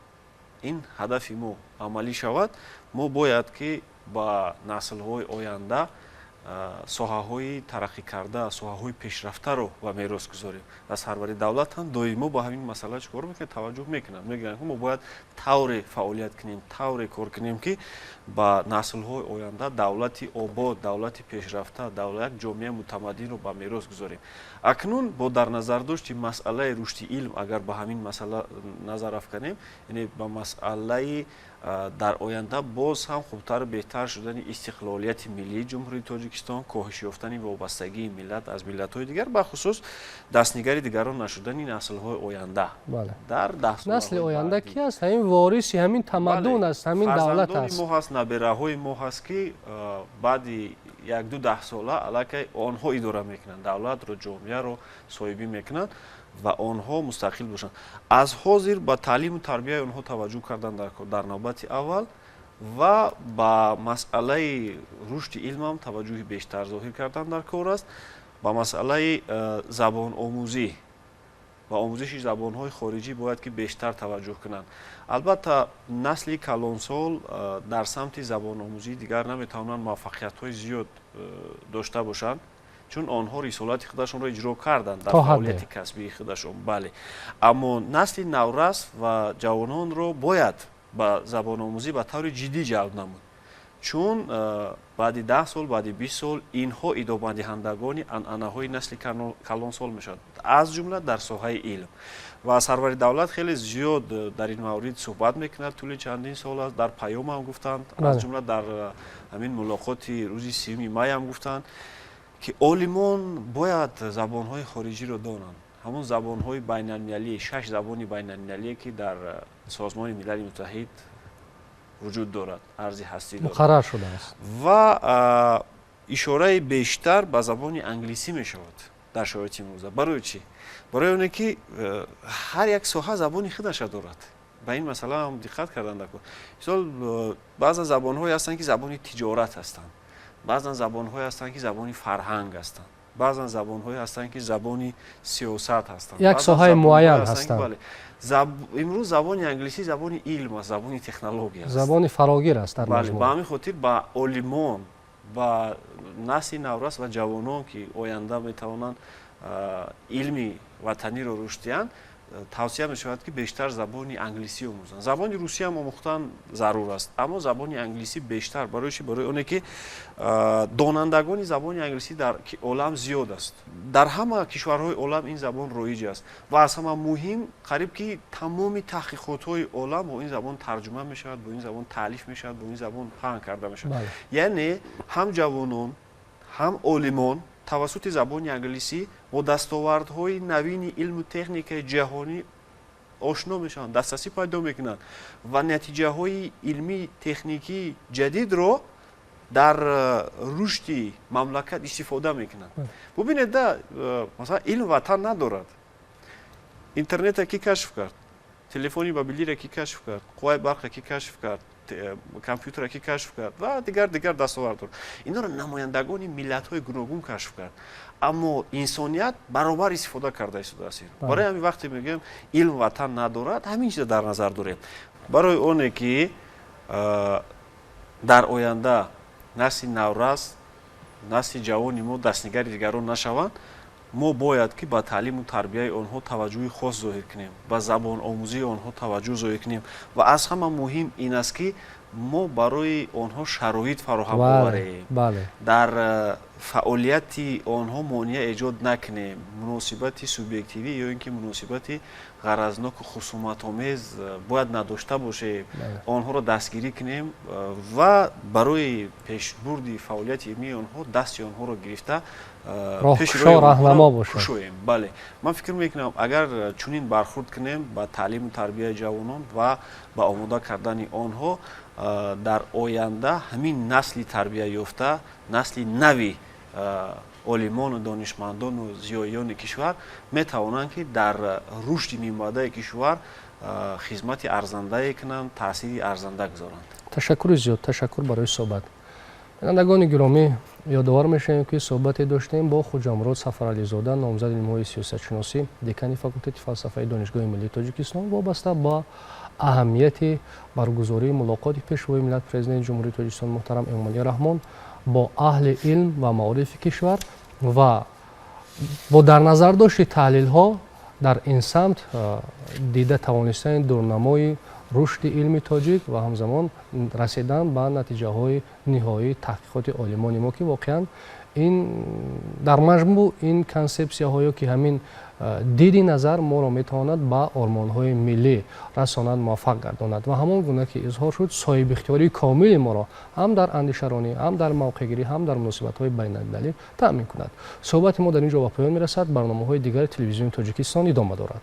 ин ҳадафи мо амалӣ шавад, мо бояд ки ба наслҳои оянда соҳаҳои тараққӣ карда, соҳаҳои пешрафтаро ба мерос гузорем. Ва сарвари давлат ҳам доимо ба ҳамин масъала чӣ кор мекунад? Таваҷҷӯҳ мекунад. Мегӯянд, мо бояд тавре фаъолият кунем, тавре кор кунем, ки ба наслҳои оянда давлати обод, давлати пешрафта, як ҷомеаи мутамаддинро ба мерос гузорем. Акнун бо дар назардошти масъалаи рушди илм, агар ба ҳамин масъала назар афканем, яъне ба масъалаи дар оянда боз ҳам хубтару беҳтар шудани истиқлолияти миллии Ҷумҳурии Тоҷикистон, коҳиш ёфтани вобастагии миллат аз миллатҳои дигар, бахусус дастнигари дигарон нашудани наслҳои оянда дар насли оянда ки аст, ҳамин вориси ҳамин тамаддун аст, ҳамин давлат аст. Мо ҳаст, набераҳои мо ҳаст, ки баъди якду даҳсола аллакай онҳо идора мекунанд давлатро, ҷомеаро соҳибӣ мекунанд ва онҳо мустақил бошанд. Аз ҳозир ба таълиму тарбияи онҳо таваҷҷӯҳ кардан дар навбати аввал ва ба масъалаи рушди илмам таваҷҷӯҳи бештар зоҳир кардан дар кор аст. Ба масъалаи забономӯзӣ ва омӯзиши забонҳои хориҷӣ бояд ки бештар таваҷҷӯҳ кунанд. Албатта, насли калонсол дар самти забономӯзӣ дигар наметавонанд муваффақиятҳои зиёд дошта бошанд, чун онҳо рисолати худашонро иҷро карданд дар фаъолияти касбии худашон. Бале, аммо насли наврас ва ҷавононро бояд ба забономӯзӣ ба таври ҷиддӣ ҷалб намуд, чун баъди 10 сол, баъди 20 сол инҳо идомадиҳандагони анъанаҳои насли калонсол мешаванд, аз ҷумла дар соҳаи илм. Ва сарвари давлат хеле зиёд дар ин маврид суҳбат мекунад, тӯли чандин сол аст. Дар паём ҳам гуфтанд, аз ҷумла дар ҳамин мулоқоти рӯзи 30-уми май ҳам гуфтанд, ки олимон бояд забонҳои хориҷиро донанд, ҳамон забонҳои байналмилалӣ, шаш забони байналмилалие, ки дар Созмони Милали Муттаҳид вуҷуд дорад, арзи ҳастӣ дорад. Муқаррар шудааст. Ва ишораи бештар ба забони англисӣ мешавад дар шароити имрӯза. Барои чӣ? Барои оне ки ҳар як соҳа забони худаша дорад. Ба ин масъала ҳам диққат кардан даркор. Мисол, баъзан забонҳое ҳастанд, ки забони тиҷорат ҳастанд, баъзан забонҳое ҳастанд, ки забони фарҳанг ҳастанд, баъзан забонҳое ҳастанд, ки забони сиёсат ҳастанд. Як соҳаи муайян ҳастанд. Имрӯз забони англисӣ забони илм аст, забони технология аст. Забони фарогир аст дар маҷмӯъ. Ба ҳамин хотир ба олимон, ба насли наврас ва ҷавонон, ки оянда метавонанд илми ватаниро рушд диҳанд, тавсия мешавад, ки бештар забони англисӣ омӯзанд. Забони русӣ ҳам омӯхтан зарур аст, аммо забони англисӣ бештар. Барои чӣ? Барои оне ки донандагони забони англисӣ дар олам зиёд аст, дар ҳама кишварҳои олам ин забон роиҷ аст ва аз ҳама муҳим, қариб ки тамоми таҳқиқотҳои олам бо ин забон тарҷума мешавад, бо ин забон таълиф мешавад, бо ин забон паҳн карда мешавад. Яъне ҳам ҷавонон, ҳам олимон тавассути забони англисӣ бо дастовардҳои навини илму техникаи ҷаҳонӣ ошно мешаванд, дастрасӣ пайдо мекунанд ва натиҷаҳои илмии техникии ҷадидро Дар рушди мамлакат истифода мекунанд. Бубинед да, масалан, илм ватан надорад. Интернета кӣ кашф кард? Телефони мобилиро кӣ кашф кард? Қувваи барқа кӣ кашф кард? Компютера кӣ кашф кард ва дигар дигар дастовардҳо? Инҳоро намояндагони миллатҳои гуногун кашф кард, аммо инсоният баробар истифода карда истодааст. Барои ҳамин, вақте мегӯем, илм ватан надорад, ҳамин чиза дар назар дорем. Барои оне ки дар оянда насли наврас, насли ҷавони мо дастнигари дигарон нашаванд, мо бояд ки ба таълиму тарбияи онҳо таваҷҷӯҳи хос зоҳир кунем, ба забономӯзии онҳо таваҷҷӯҳ зоҳир кунем ва аз ҳама муҳим ин аст, ки мо барои онҳо шароит фароҳам оварем, дар фаъолияти онҳо монеа эҷод накунем, муносибати субъективӣ ё ин ки муносибати ғаразноку хусуматомез бояд надошта бошем, онҳоро дастгирӣ кунем ва барои пешбурди фаъолияти илмии онҳо дасти онҳоро гирифта Роҳнамо бошем. Кушоем. Бале, ман фикр мекунам, агар чунин бархурд кунем ба таълиму тарбияи ҷавонон ва ба омода кардани онҳо, дар оянда ҳамин насли тарбияёфта, насли нави олимону донишмандону зиёиёни кишвар метавонанд, ки дар рушди минбаъдаи кишвар хизмати арзандае кунанд, таъсири арзанда гузоранд. Ташаккури зиёд, ташаккур барои суҳбат. Бинандагони гиромӣ, ёдовар мешавем, ки суҳбате доштем бо Хуҷамурод Сафарализода, номзади илмҳои сиёсатшиносӣ, декани факултети фалсафаи Донишгоҳи миллии Тоҷикистон, вобаста ба аҳамияти баргузории мулоқоти Пешвои миллат, Президенти Ҷумҳурии Тоҷикистон муҳтарам Эмомалӣ Раҳмон бо аҳли илм ва маорифи кишвар ва бо дар назардошти таҳлилҳо дар ин самт, дида тавонистани дурнамои рушди илми тоҷик ва ҳамзамон расидан ба натиҷаҳои ниҳоии таҳқиқоти олимони мо, ки воқеан ин дар маҷмӯъ ин консепсияҳое, ки ҳамин диди назар моро метавонад ба ормонҳои миллӣ расонад, муваффақ гардонад ва ҳамон гуна ки изҳор шуд, соҳибихтиёрии комили моро ҳам дар андешаронӣ, ҳам дар мавқеъгирӣ, ҳам дар муносибатҳои байналмилалӣ таъмин кунад. Суҳбати мо дар ин ҷо ба поён мерасад. Барномаҳои дигари Телевизиони Тоҷикистон идома дорад.